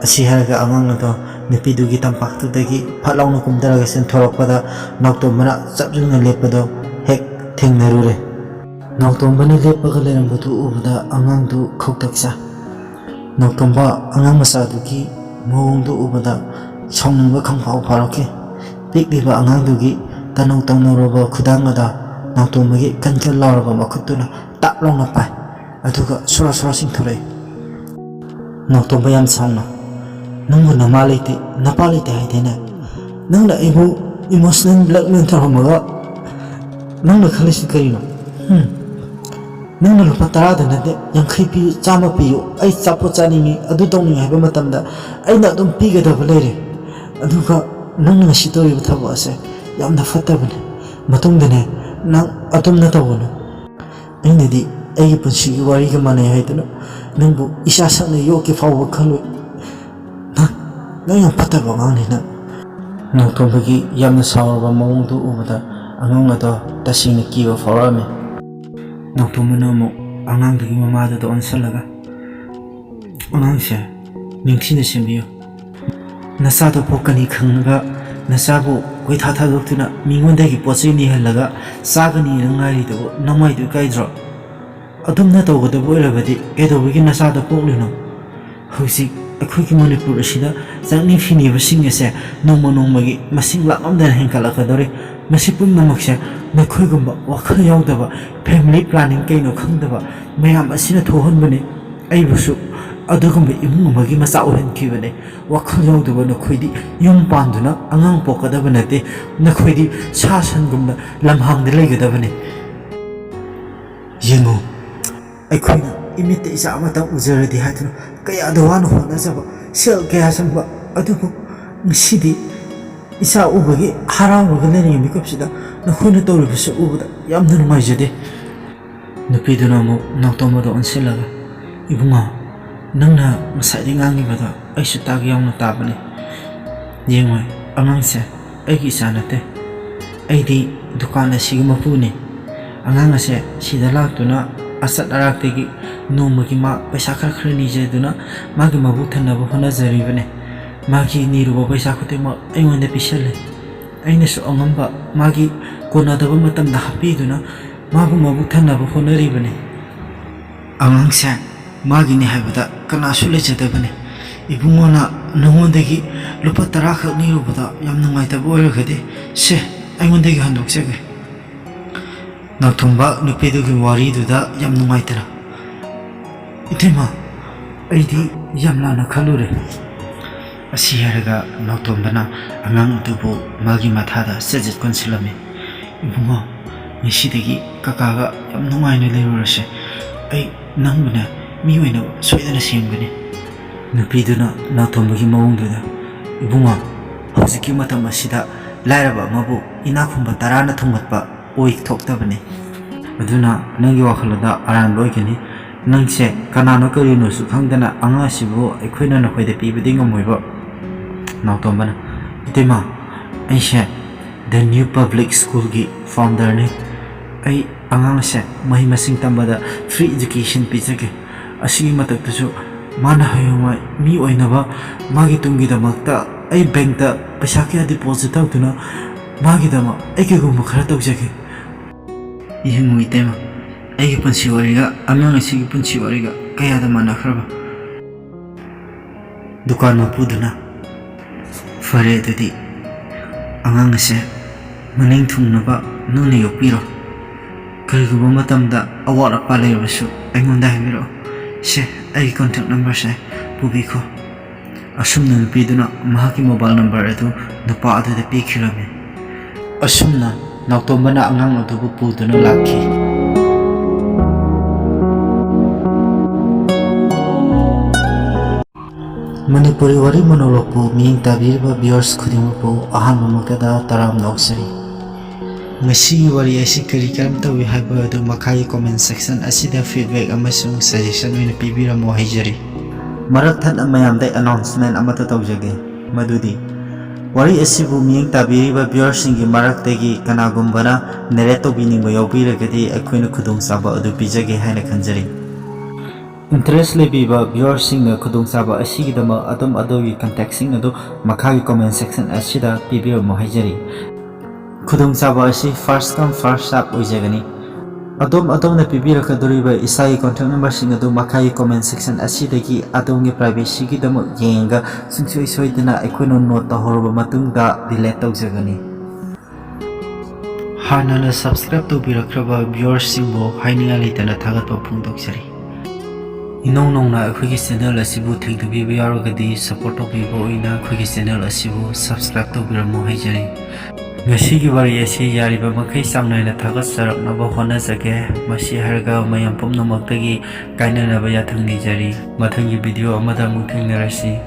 ꯑꯁꯤ ꯍꯥꯏꯔꯒ ꯑꯉꯥꯡ ꯑꯗꯣ ꯅꯨꯄꯤꯗꯨꯒꯤ ꯇꯝꯄꯥꯛꯇꯨꯗꯒꯤ ꯐꯠ ꯂꯥꯎꯅ ꯀꯨꯝꯊꯔꯒ ꯆꯦꯟꯊꯣꯔꯛꯄꯗ ꯅꯥꯎꯇꯣꯝꯕꯅ ꯆꯞ ꯌꯨꯡꯅ ꯂꯦꯞꯄꯗꯣ ꯍꯦꯛ ꯊꯦꯡꯅꯔꯨꯔꯦ꯫ ꯅꯥꯎꯇꯣꯝꯕꯅ ꯂꯦꯞꯄꯒ ꯂꯩꯔꯝꯕꯗꯨ ꯎꯕꯗ ꯑꯉꯥꯡꯗꯨ ꯈꯧꯇꯛ ꯆꯥꯏ꯫ ꯅꯥꯎꯇꯣꯝꯕ ꯑꯉꯥꯡ ꯃꯆꯥꯗꯨꯒꯤ ꯃꯑꯣꯡꯗꯨ ꯎꯕꯗ ꯁꯥꯎꯅꯤꯡꯕ ꯈꯪꯐꯥꯎ ꯐꯥꯎꯔꯛꯈꯤ꯫ ꯄꯤꯛꯂꯤꯕ ꯑꯉꯥꯡꯗꯨꯒꯤ ꯇꯅꯧ ꯇꯧꯅꯧꯔꯕ ꯈꯨꯗꯥꯡ ꯑꯗ ꯅꯥꯎꯇꯣꯝꯕꯒꯤ ꯀꯟ ꯀꯟ ꯂꯥꯎꯔꯕ ꯃꯈꯨꯠꯇꯨꯅ ꯇꯥꯞ ꯂꯥꯎꯅ ꯄꯥꯏ꯫ ꯑꯗꯨꯒ ꯁꯣꯔꯥ ꯁꯣꯔꯥ ꯆꯤꯡꯊꯣꯔꯛꯏ꯫ ꯅꯥꯎꯇꯣꯝꯕ ꯌꯥꯝ ꯁꯥꯎꯅ, "ꯅꯪꯕꯨ ꯅꯃꯥ ꯂꯩꯇꯦ, ꯅꯄꯥ ꯂꯩꯇꯦ ꯍꯥꯏꯗꯦꯅꯦ? ꯅꯪꯅ ꯑꯩꯕꯨ emotional blackmail ꯇꯧꯔꯝꯃꯒ ꯅꯪꯅ ꯈꯜꯂꯤꯁꯤ ꯀꯔꯤꯅꯣ? ꯍꯨꯝ? ꯅꯪꯅ ꯂꯨꯄꯥ ꯇꯔꯥꯗ ꯅꯠꯇꯦ, ꯌꯥꯡꯈꯩ ꯄꯤꯌꯨ, ꯆꯥꯝꯃ ꯄꯤꯌꯨ, ꯑꯩ ꯑꯆꯥꯄꯣꯠ ꯆꯥꯅꯤꯡꯉꯤ, ꯑꯗꯨ ꯇꯧꯅꯤꯡꯉꯤ ꯍꯥꯏꯕ ꯃꯇꯝꯗ ꯑꯩꯅ ꯑꯗꯨꯝ ꯄꯤꯒꯗꯕ ꯂꯩꯔꯦ꯫ ꯑꯗꯨꯒ ꯅꯪꯅ ꯉꯁꯤ ꯇꯧꯔꯤꯕ ꯊꯕꯛ ꯑꯁꯦ ꯌꯥꯝꯅ ꯐꯠꯇꯕꯅꯦ꯫ ꯃꯇꯨꯡꯗꯅꯦ, ꯅꯪ ꯑꯗꯨꯝꯅ ꯇꯧꯒꯅꯨ꯫ ꯑꯩꯅꯗꯤ ꯑꯩꯒꯤ ꯄꯨꯟꯁꯤꯒꯤ ꯋꯥꯔꯤꯒ ꯃꯥꯟꯅꯩ ꯍꯥꯏꯗꯨꯅ ꯅꯪꯕꯨ ꯏꯆꯥ ꯁꯛꯅ ꯌꯣꯛꯀꯦ ꯐꯥꯎꯕ ꯈꯜꯂꯨꯏ꯫ ꯅꯪ, ꯅꯪ ꯌꯥꯝ ꯐꯠꯇꯕ ꯑꯉꯥꯡꯅꯤ ꯅꯪ꯫ ꯅꯥꯎꯇꯣꯝꯕꯒꯤ ꯌꯥꯝꯅ ꯁꯥꯎꯔꯕ ꯃꯑꯣꯡꯗꯨ ꯎꯕꯗ ꯑꯉꯥꯡ ꯑꯗꯣ ꯇꯁꯦꯡꯅ ꯀꯤꯕ ꯐꯥꯎꯔꯛꯑꯝꯃꯤ꯫ ꯅꯥꯎꯇꯣꯝꯕꯅ ꯑꯃꯨꯛ ꯑꯉꯥꯡꯗꯨꯒꯤ ꯃꯃꯥꯗꯨꯗ ꯑꯣꯟꯁꯤꯜꯂꯒ, "ꯑꯉꯥꯡꯁꯦ ꯅꯤꯡꯊꯤꯅ ꯁꯦꯝꯕꯤꯌꯨ꯫ ꯅꯆꯥꯗꯣ ꯄꯣꯛꯀꯅꯤ ꯈꯪꯉꯒ ꯅꯆꯥꯕꯨ ꯀꯣꯏꯊꯥ ꯊꯥꯗꯣꯛꯇꯨꯅ ꯃꯤꯉꯣꯟꯗꯒꯤ ꯄꯣꯠ ꯆꯩ ꯅꯤꯍꯜꯂꯒ ꯆꯥꯒꯅꯤꯅ ꯉꯥꯏꯔꯤꯗꯨꯕꯨ ꯅꯃꯥꯏꯗꯨ ꯏꯀꯥꯏꯗ꯭ꯔꯣ? ꯑꯗꯨꯝꯅ ꯇꯧꯒꯗꯕ ꯑꯣꯏꯔꯕꯗꯤ ꯀꯩꯗꯧꯕꯒꯤ ꯅꯆꯥꯗꯣ ꯄꯣꯛꯂꯤꯅꯣ? ꯍꯧꯖꯤꯛ ꯑꯩꯈꯣꯏꯒꯤ ꯃꯅꯤꯄꯨꯔ ꯑꯁꯤꯗ ꯆꯥꯛꯅꯤ ꯐꯤꯅꯤꯕꯁꯤꯡ ꯑꯁꯦ ꯅꯣꯡꯃ ꯅꯣꯡꯃꯒꯤ ꯃꯁꯤꯡ ꯂꯥꯛꯂꯝꯗꯅ ꯍꯦꯟꯒꯠꯂꯛꯀꯗꯧꯔꯤ꯫ ꯃꯁꯤ ꯄꯨꯝꯅꯃꯛꯁꯦ ꯅꯈꯣꯏꯒꯨꯝꯕ ꯋꯥꯈꯜ ꯌꯥꯎꯗꯕ, family planning ꯀꯩꯅꯣ ꯈꯪꯗꯕ ꯃꯌꯥꯝ ꯑꯁꯤꯅ ꯊꯣꯛꯍꯟꯕꯅꯤ꯫ ꯑꯩꯕꯨꯁꯨ ꯑꯗꯨꯒꯨꯝꯕ ꯏꯃꯨꯡ ꯑꯃꯒꯤ ꯃꯆꯥ ꯑꯣꯏꯍꯟꯈꯤꯕꯅꯤ꯫ ꯋꯥꯈꯜ ꯌꯥꯎꯗꯕ ꯅꯈꯣꯏꯗꯤ ꯌꯨꯝ ꯄꯥꯟꯗꯨꯅ ꯑꯉꯥꯡ ꯄꯣꯛꯀꯗꯕ ꯅꯠꯇꯦ꯫ ꯅꯈꯣꯏꯗꯤ ꯁꯥ ꯁꯟꯒꯨꯝꯅ ꯂꯝꯍꯥꯡꯗ ꯂꯩꯒꯗꯕꯅꯤ꯫ ꯌꯦꯡꯉꯨ, ꯑꯩꯈꯣꯏꯅ ꯏꯃꯤꯠꯇ ꯏꯆꯥ ꯑꯃꯇꯪ ꯎꯖꯔꯗꯤ ꯍꯥꯏꯗꯨꯅ ꯀꯌꯥꯗ ꯋꯥꯅ ꯍꯣꯠꯅꯖꯕ, ꯁꯦꯜ ꯀꯌꯥ ꯆꯪꯕ, ꯑꯗꯨꯕꯨ ꯉꯁꯤꯗꯤ ꯏꯆꯥ ꯎꯕꯒꯤ ꯍꯔꯥꯎꯔꯒ ꯂꯩꯔꯤꯉꯩ ꯃꯤꯀꯨꯞꯁꯤꯗ ꯅꯈꯣꯏꯅ ꯇꯧꯔꯤꯕꯁꯤ ꯎꯕꯗ ꯌꯥꯝꯅ ꯅꯨꯡꯉꯥꯏꯖꯗꯦ꯫" ꯅꯨꯄꯤꯗꯨꯅ ꯑꯃꯨꯛ ꯅꯥꯎꯇꯣꯝꯕꯗ ꯑꯣꯟꯁꯤꯜꯂꯒ, "ꯏꯕꯨꯡꯉꯣ, ꯅꯪꯅ ꯉꯁꯥꯏꯗꯒꯤ ꯉꯥꯡꯉꯤꯕꯗꯣ ꯑꯩꯁꯨ ꯇꯥꯒꯦ ꯌꯥꯎꯅ ꯇꯥꯕꯅꯤ꯫ ꯌꯦꯡꯉꯣ, ꯑꯉꯥꯡꯁꯦ ꯑꯩꯒꯤ ꯏꯆꯥ ꯅꯠꯇꯦ꯫ ꯑꯩꯗꯤ ꯗꯨꯀꯥꯟ ꯑꯁꯤꯒꯤ ꯃꯄꯨꯅꯤ꯫ ꯑꯉꯥꯡ ꯑꯁꯦ ꯁꯤꯗ ꯂꯥꯛꯇꯨꯅ ꯑꯆꯠ ꯑꯔꯥꯛꯇꯒꯤ ꯅꯣꯡꯃꯒꯤ ꯃꯥ ꯄꯩꯁꯥ ꯈꯔ ꯈꯔ ꯅꯤꯖꯗꯨꯅ ꯃꯥꯒꯤ ꯃꯕꯨꯛ ꯊꯟꯅꯕ ꯍꯣꯠꯅꯖꯔꯤꯕꯅꯤ꯫ ꯃꯥꯒꯤ ꯅꯤꯔꯨꯕ ꯄꯩꯁꯥ ꯈꯨꯗꯤꯡꯃꯛ ꯑꯩꯉꯣꯟꯗ ꯄꯤꯁꯜꯂꯦ꯫ ꯑꯩꯅꯁꯨ ꯑꯉꯝꯕ ꯃꯥꯒꯤ ꯀꯣꯟꯅꯗꯕ ꯃꯇꯝꯗ ꯍꯥꯞꯄꯤꯗꯨꯅ ꯃꯥꯕꯨ ꯃꯕꯨꯛ ꯊꯟꯅꯕ ꯍꯣꯠꯅꯔꯤꯕꯅꯤ꯫ ꯑꯉꯥꯡꯁꯦ ꯃꯥꯒꯤꯅꯤ ꯍꯥꯏꯕꯗ ꯀꯅꯥꯁꯨ ꯂꯩꯖꯗꯕꯅꯤ꯫ ꯏꯕꯨꯡꯉꯣꯅ ꯅꯉꯣꯟꯗꯒꯤ ꯂꯨꯄꯥ ꯇꯔꯥ ꯈꯛ ꯅꯤꯔꯨꯕꯗ ꯌꯥꯝ ꯅꯨꯡꯉꯥꯏꯇꯕ ꯑꯣꯏꯔꯒꯗꯤ, ꯁꯦ, ꯑꯩꯉꯣꯟꯗꯒꯤ ꯍꯟꯗꯣꯛꯆꯒꯦ꯫" ꯅꯥꯎꯇꯣꯝꯕ ꯅꯨꯄꯤꯗꯨꯒꯤ ꯋꯥꯔꯤꯗꯨꯗ ꯌꯥꯝ ꯅꯨꯡꯉꯥꯏꯇꯅ, "ꯏꯇꯩꯃ, ꯑꯩꯗꯤ ꯌꯥꯝ ꯂꯥꯟꯅ ꯈꯜꯂꯨꯔꯦ꯫" ꯑꯁꯤ ꯍꯥꯏꯔꯒ ꯅꯥꯎꯇꯣꯝꯕꯅ ꯑꯉꯥꯡ ꯑꯗꯨꯕꯨ ꯃꯥꯒꯤ ꯃꯊꯥꯗ ꯆꯦꯠ ꯆꯦꯠ ꯀꯣꯟꯁꯤꯜꯂꯝꯃꯤ꯫ "ꯏꯕꯨꯡꯉꯣ, ꯉꯁꯤꯗꯒꯤ ꯀꯀꯥꯒ ꯌꯥꯝ ꯅꯨꯡꯉꯥꯏꯅ ꯂꯩꯔꯨꯔꯁꯦ꯫ ꯑꯩ ꯅꯪꯕꯨꯅꯦ ꯃꯤ ꯑꯣꯏꯅ ꯁꯣꯏꯗꯅ ꯁꯦꯝꯒꯅꯤ꯫" ꯅꯨꯄꯤꯗꯨꯅ ꯅꯥꯎꯇꯣꯝꯕꯒꯤ ꯃꯑꯣꯡꯗꯨꯗ, "ꯏꯕꯨꯡꯉꯣ, ꯍꯧꯖꯤꯛꯀꯤ ꯃꯇꯝ ꯑꯁꯤꯗ ꯂꯥꯏꯔꯕ ꯑꯃꯕꯨ ꯏꯅꯥꯛ ꯈꯨꯟꯕ ꯇꯔꯥꯅ ꯊꯨꯡꯒꯠꯄ ꯑꯣꯏꯊꯣꯛꯇꯕꯅꯤ꯫ ꯑꯗꯨꯅ ꯅꯪꯒꯤ ꯋꯥꯈꯜ ꯑꯗꯨ ꯑꯔꯥꯟꯕ ꯑꯣꯏꯒꯅꯤ꯫ ꯅꯪꯁꯦ ꯀꯅꯥꯅꯣ ꯀꯔꯤꯅꯣꯁꯨ ꯈꯪꯗꯅ ꯑꯉꯥꯡ ꯑꯁꯤꯕꯨ ꯑꯩꯈꯣꯏꯅ ꯅꯈꯣꯏꯗ ꯄꯤꯕꯗꯤ ꯉꯝꯃꯣꯏꯕ꯫ ꯅꯥꯎꯇꯣꯝꯕꯅ, "ꯏꯇꯩꯃ, ꯑꯩꯁꯦ The New Public Schoolꯒꯤ founderꯅꯤ꯫ ꯑꯩ ꯑꯉꯥꯡ ꯑꯁꯦ ꯃꯍꯩ ꯃꯁꯤꯡ ꯇꯝꯕꯗ free education ꯄꯤꯖꯒꯦ꯫ ꯑꯁꯤꯒꯤ ꯃꯊꯛꯇꯁꯨ ꯃꯥꯅ ꯍꯌꯦꯡꯋꯥꯏ ꯃꯤ ꯑꯣꯏꯅꯕ ꯃꯥꯒꯤ ꯇꯨꯡꯒꯤꯗꯃꯛꯇ ꯑꯩ bankꯇ ꯄꯩꯁꯥ ꯀꯌꯥ deposit ꯇꯧꯗꯨꯅ ꯃꯥꯒꯤꯗꯃꯛ ꯑꯩ ꯀꯩꯒꯨꯝꯕ ꯈꯔ ꯇꯧꯖꯒꯦ꯫" ꯌꯦꯡꯉꯨ ꯏꯇꯩꯃ, ꯑꯩꯒꯤ ꯄꯨꯟꯁꯤ ꯋꯥꯔꯤꯒ ꯑꯉꯥꯡ ꯑꯁꯤꯒꯤ ꯄꯨꯟꯁꯤ ꯋꯥꯔꯤꯒ ꯀꯌꯥꯗ ꯃꯥꯟꯅꯈ꯭ꯔꯕ꯫ ꯗꯨꯀꯥꯟ ꯃꯄꯨꯗꯨꯅ, "ꯐꯔꯦ, ꯑꯗꯨꯗꯤ ꯑꯉꯥꯡ ꯑꯁꯦ ꯃꯅꯤꯡ ꯊꯨꯡꯅꯕ ꯅꯪꯅ ꯌꯣꯛꯄꯤꯔꯣ꯫ ꯀꯔꯤꯒꯨꯝꯕ ꯃꯇꯝꯗ ꯑꯋꯥꯠ ꯑꯄꯥ ꯂꯩꯔꯕꯁꯨ ꯑꯩꯉꯣꯟꯗ ꯍꯥꯏꯕꯤꯔꯛꯑꯣ꯫ ꯁꯦ, ꯑꯩꯒꯤ contact numberꯁꯦ ꯄꯨꯕꯤꯈꯣ꯫" ꯑꯁꯨꯝꯅ ꯅꯨꯄꯤꯗꯨꯅ ꯃꯍꯥꯛꯀꯤ mobile number ꯑꯗꯨ ꯅꯨꯄꯥ ꯑꯗꯨꯗ ꯄꯤꯈꯤꯔꯝꯃꯤ꯫ ꯑꯁꯨꯝꯅ ꯅꯥꯎꯇꯣꯝꯕꯅ ꯑꯉꯥꯡ ꯑꯗꯨꯕꯨ ꯄꯨꯗꯨꯅ ꯂꯥꯛꯈꯤ꯫ ꯃꯅꯤꯄꯨꯔꯤ ꯋꯥꯔꯤ monologueꯄꯨ ꯃꯤꯠꯌꯦꯡ ꯇꯥꯕꯤꯔꯤꯕ viewers ꯈꯨꯗꯤꯡꯃꯛꯄꯨ ꯑꯍꯥꯟꯕꯃꯛꯇꯗ ꯇꯔꯥꯝꯅ ꯑꯣꯛꯆꯔꯤ꯫ ꯉꯁꯤꯒꯤ ꯋꯥꯔꯤ ꯑꯁꯤ ꯀꯔꯤ ꯀꯔꯝ ꯇꯧꯏ ꯍꯥꯏꯕ ꯑꯗꯨ ꯃꯈꯥꯒꯤ comment section ꯑꯁꯤꯗ feedback ꯑꯃꯁꯨꯡ suggestion ꯑꯣꯏꯅ ꯄꯤꯕꯤꯔꯝꯃꯨ ꯍꯥꯏꯖꯔꯤ꯫ ꯃꯔꯛ ꯊꯠꯅ ꯃꯌꯥꯝꯗ announcement ꯑꯃꯠꯇ ꯇꯧꯖꯒꯦ, ꯃꯗꯨꯗꯤ ꯋꯥꯔꯤ ꯑꯁꯤꯕꯨ ꯃꯤꯠꯌꯦꯡ ꯇꯥꯕꯤꯔꯤꯕ viewerꯁꯤꯡꯒꯤ ꯃꯔꯛꯇꯒꯤ ꯀꯅꯥꯒꯨꯝꯕꯅ narrate ꯇꯧꯕꯤꯅꯤꯡꯕ ꯌꯥꯎꯕꯤꯔꯒꯗꯤ ꯑꯩꯈꯣꯏꯅ ꯈꯨꯗꯣꯡꯆꯥꯕ ꯑꯗꯨ ꯄꯤꯖꯒꯦ ꯍꯥꯏꯅ ꯈꯟꯖꯔꯤ꯫ Interest ꯂꯩꯕꯤꯕ viewerꯁꯤꯡꯅ ꯈꯨꯗꯣꯡꯆꯥꯕ ꯑꯁꯤꯒꯤꯗꯃꯛ ꯑꯗꯣꯝ ꯑꯗꯣꯝꯒꯤ contactꯁꯤꯡ ꯑꯗꯨ ꯃꯈꯥꯒꯤ comment section ꯑꯁꯤꯗ ꯄꯤꯕꯤꯔꯝꯃꯨ ꯍꯥꯏꯖꯔꯤ꯫ ꯈꯨꯗꯣꯡꯆꯥꯕ ꯑꯁꯤ first come first serve ꯑꯣꯏꯖꯒꯅꯤ꯫ ꯑꯗꯣꯝ ꯑꯗꯣꯝꯅ ꯄꯤꯕꯤꯔꯛꯀꯗꯧꯔꯤꯕ ꯏꯁꯥꯒꯤ contact numberꯁꯤꯡ ꯑꯗꯨ ꯃꯈꯥꯒꯤ comment section ꯑꯁꯤꯗꯒꯤ ꯑꯗꯣꯝꯒꯤ privacyꯒꯤꯗꯃꯛ ꯌꯦꯡꯉꯒ ꯁꯨꯡꯁꯣꯏ ꯁꯣꯏꯗꯅ ꯑꯩꯈꯣꯏꯅ note ꯇꯧꯍꯧꯔꯕ ꯃꯇꯨꯡꯗ delete ꯇꯧꯖꯒꯅꯤ꯫ ꯍꯥꯟꯅꯅ subscribe ꯇꯧꯕꯤꯔꯛꯈ꯭ꯔꯕ viewerꯁꯤꯡꯕꯨ ꯍꯥꯏꯅꯤꯡꯉꯥꯏ ꯂꯩꯇꯅ ꯊꯥꯒꯠꯄ ꯐꯣꯡꯗꯣꯛꯆꯔꯤ꯫ ꯏꯅꯧ ꯅꯧꯅ ꯑꯩꯈꯣꯏꯒꯤ channel ꯑꯁꯤꯕꯨ ꯊꯦꯡꯅꯕꯤꯕ ꯌꯥꯎꯔꯒꯗꯤ support ꯇꯧꯕꯤꯕ ꯑꯣꯏꯅ ꯑꯩꯈꯣꯏꯒꯤ channel ꯑꯁꯤꯕꯨ subscribe ꯇꯧꯕꯤꯔꯝꯃꯨ ꯍꯥꯏꯖꯔꯤ꯫ ꯉꯁꯤꯒꯤ ꯋꯥꯔꯤ ꯑꯁꯤ ꯌꯥꯔꯤꯕ ꯃꯈꯩ ꯆꯥꯡ ꯅꯥꯏꯅ ꯊꯥꯒꯠꯆꯔꯛꯅꯕ ꯍꯣꯠꯅꯖꯒꯦ꯫ ꯃꯁꯤ ꯍꯥꯏꯔꯒ ꯃꯌꯥꯝ ꯄꯨꯝꯅꯃꯛꯇꯒꯤ ꯀꯥꯏꯅꯅꯕ ꯌꯥꯊꯪ ꯅꯤꯖꯔꯤ꯫ ꯃꯊꯪꯒꯤ video ꯑꯃꯗ ꯑꯃꯨꯛ ꯊꯦꯡꯅꯔꯁꯤ꯫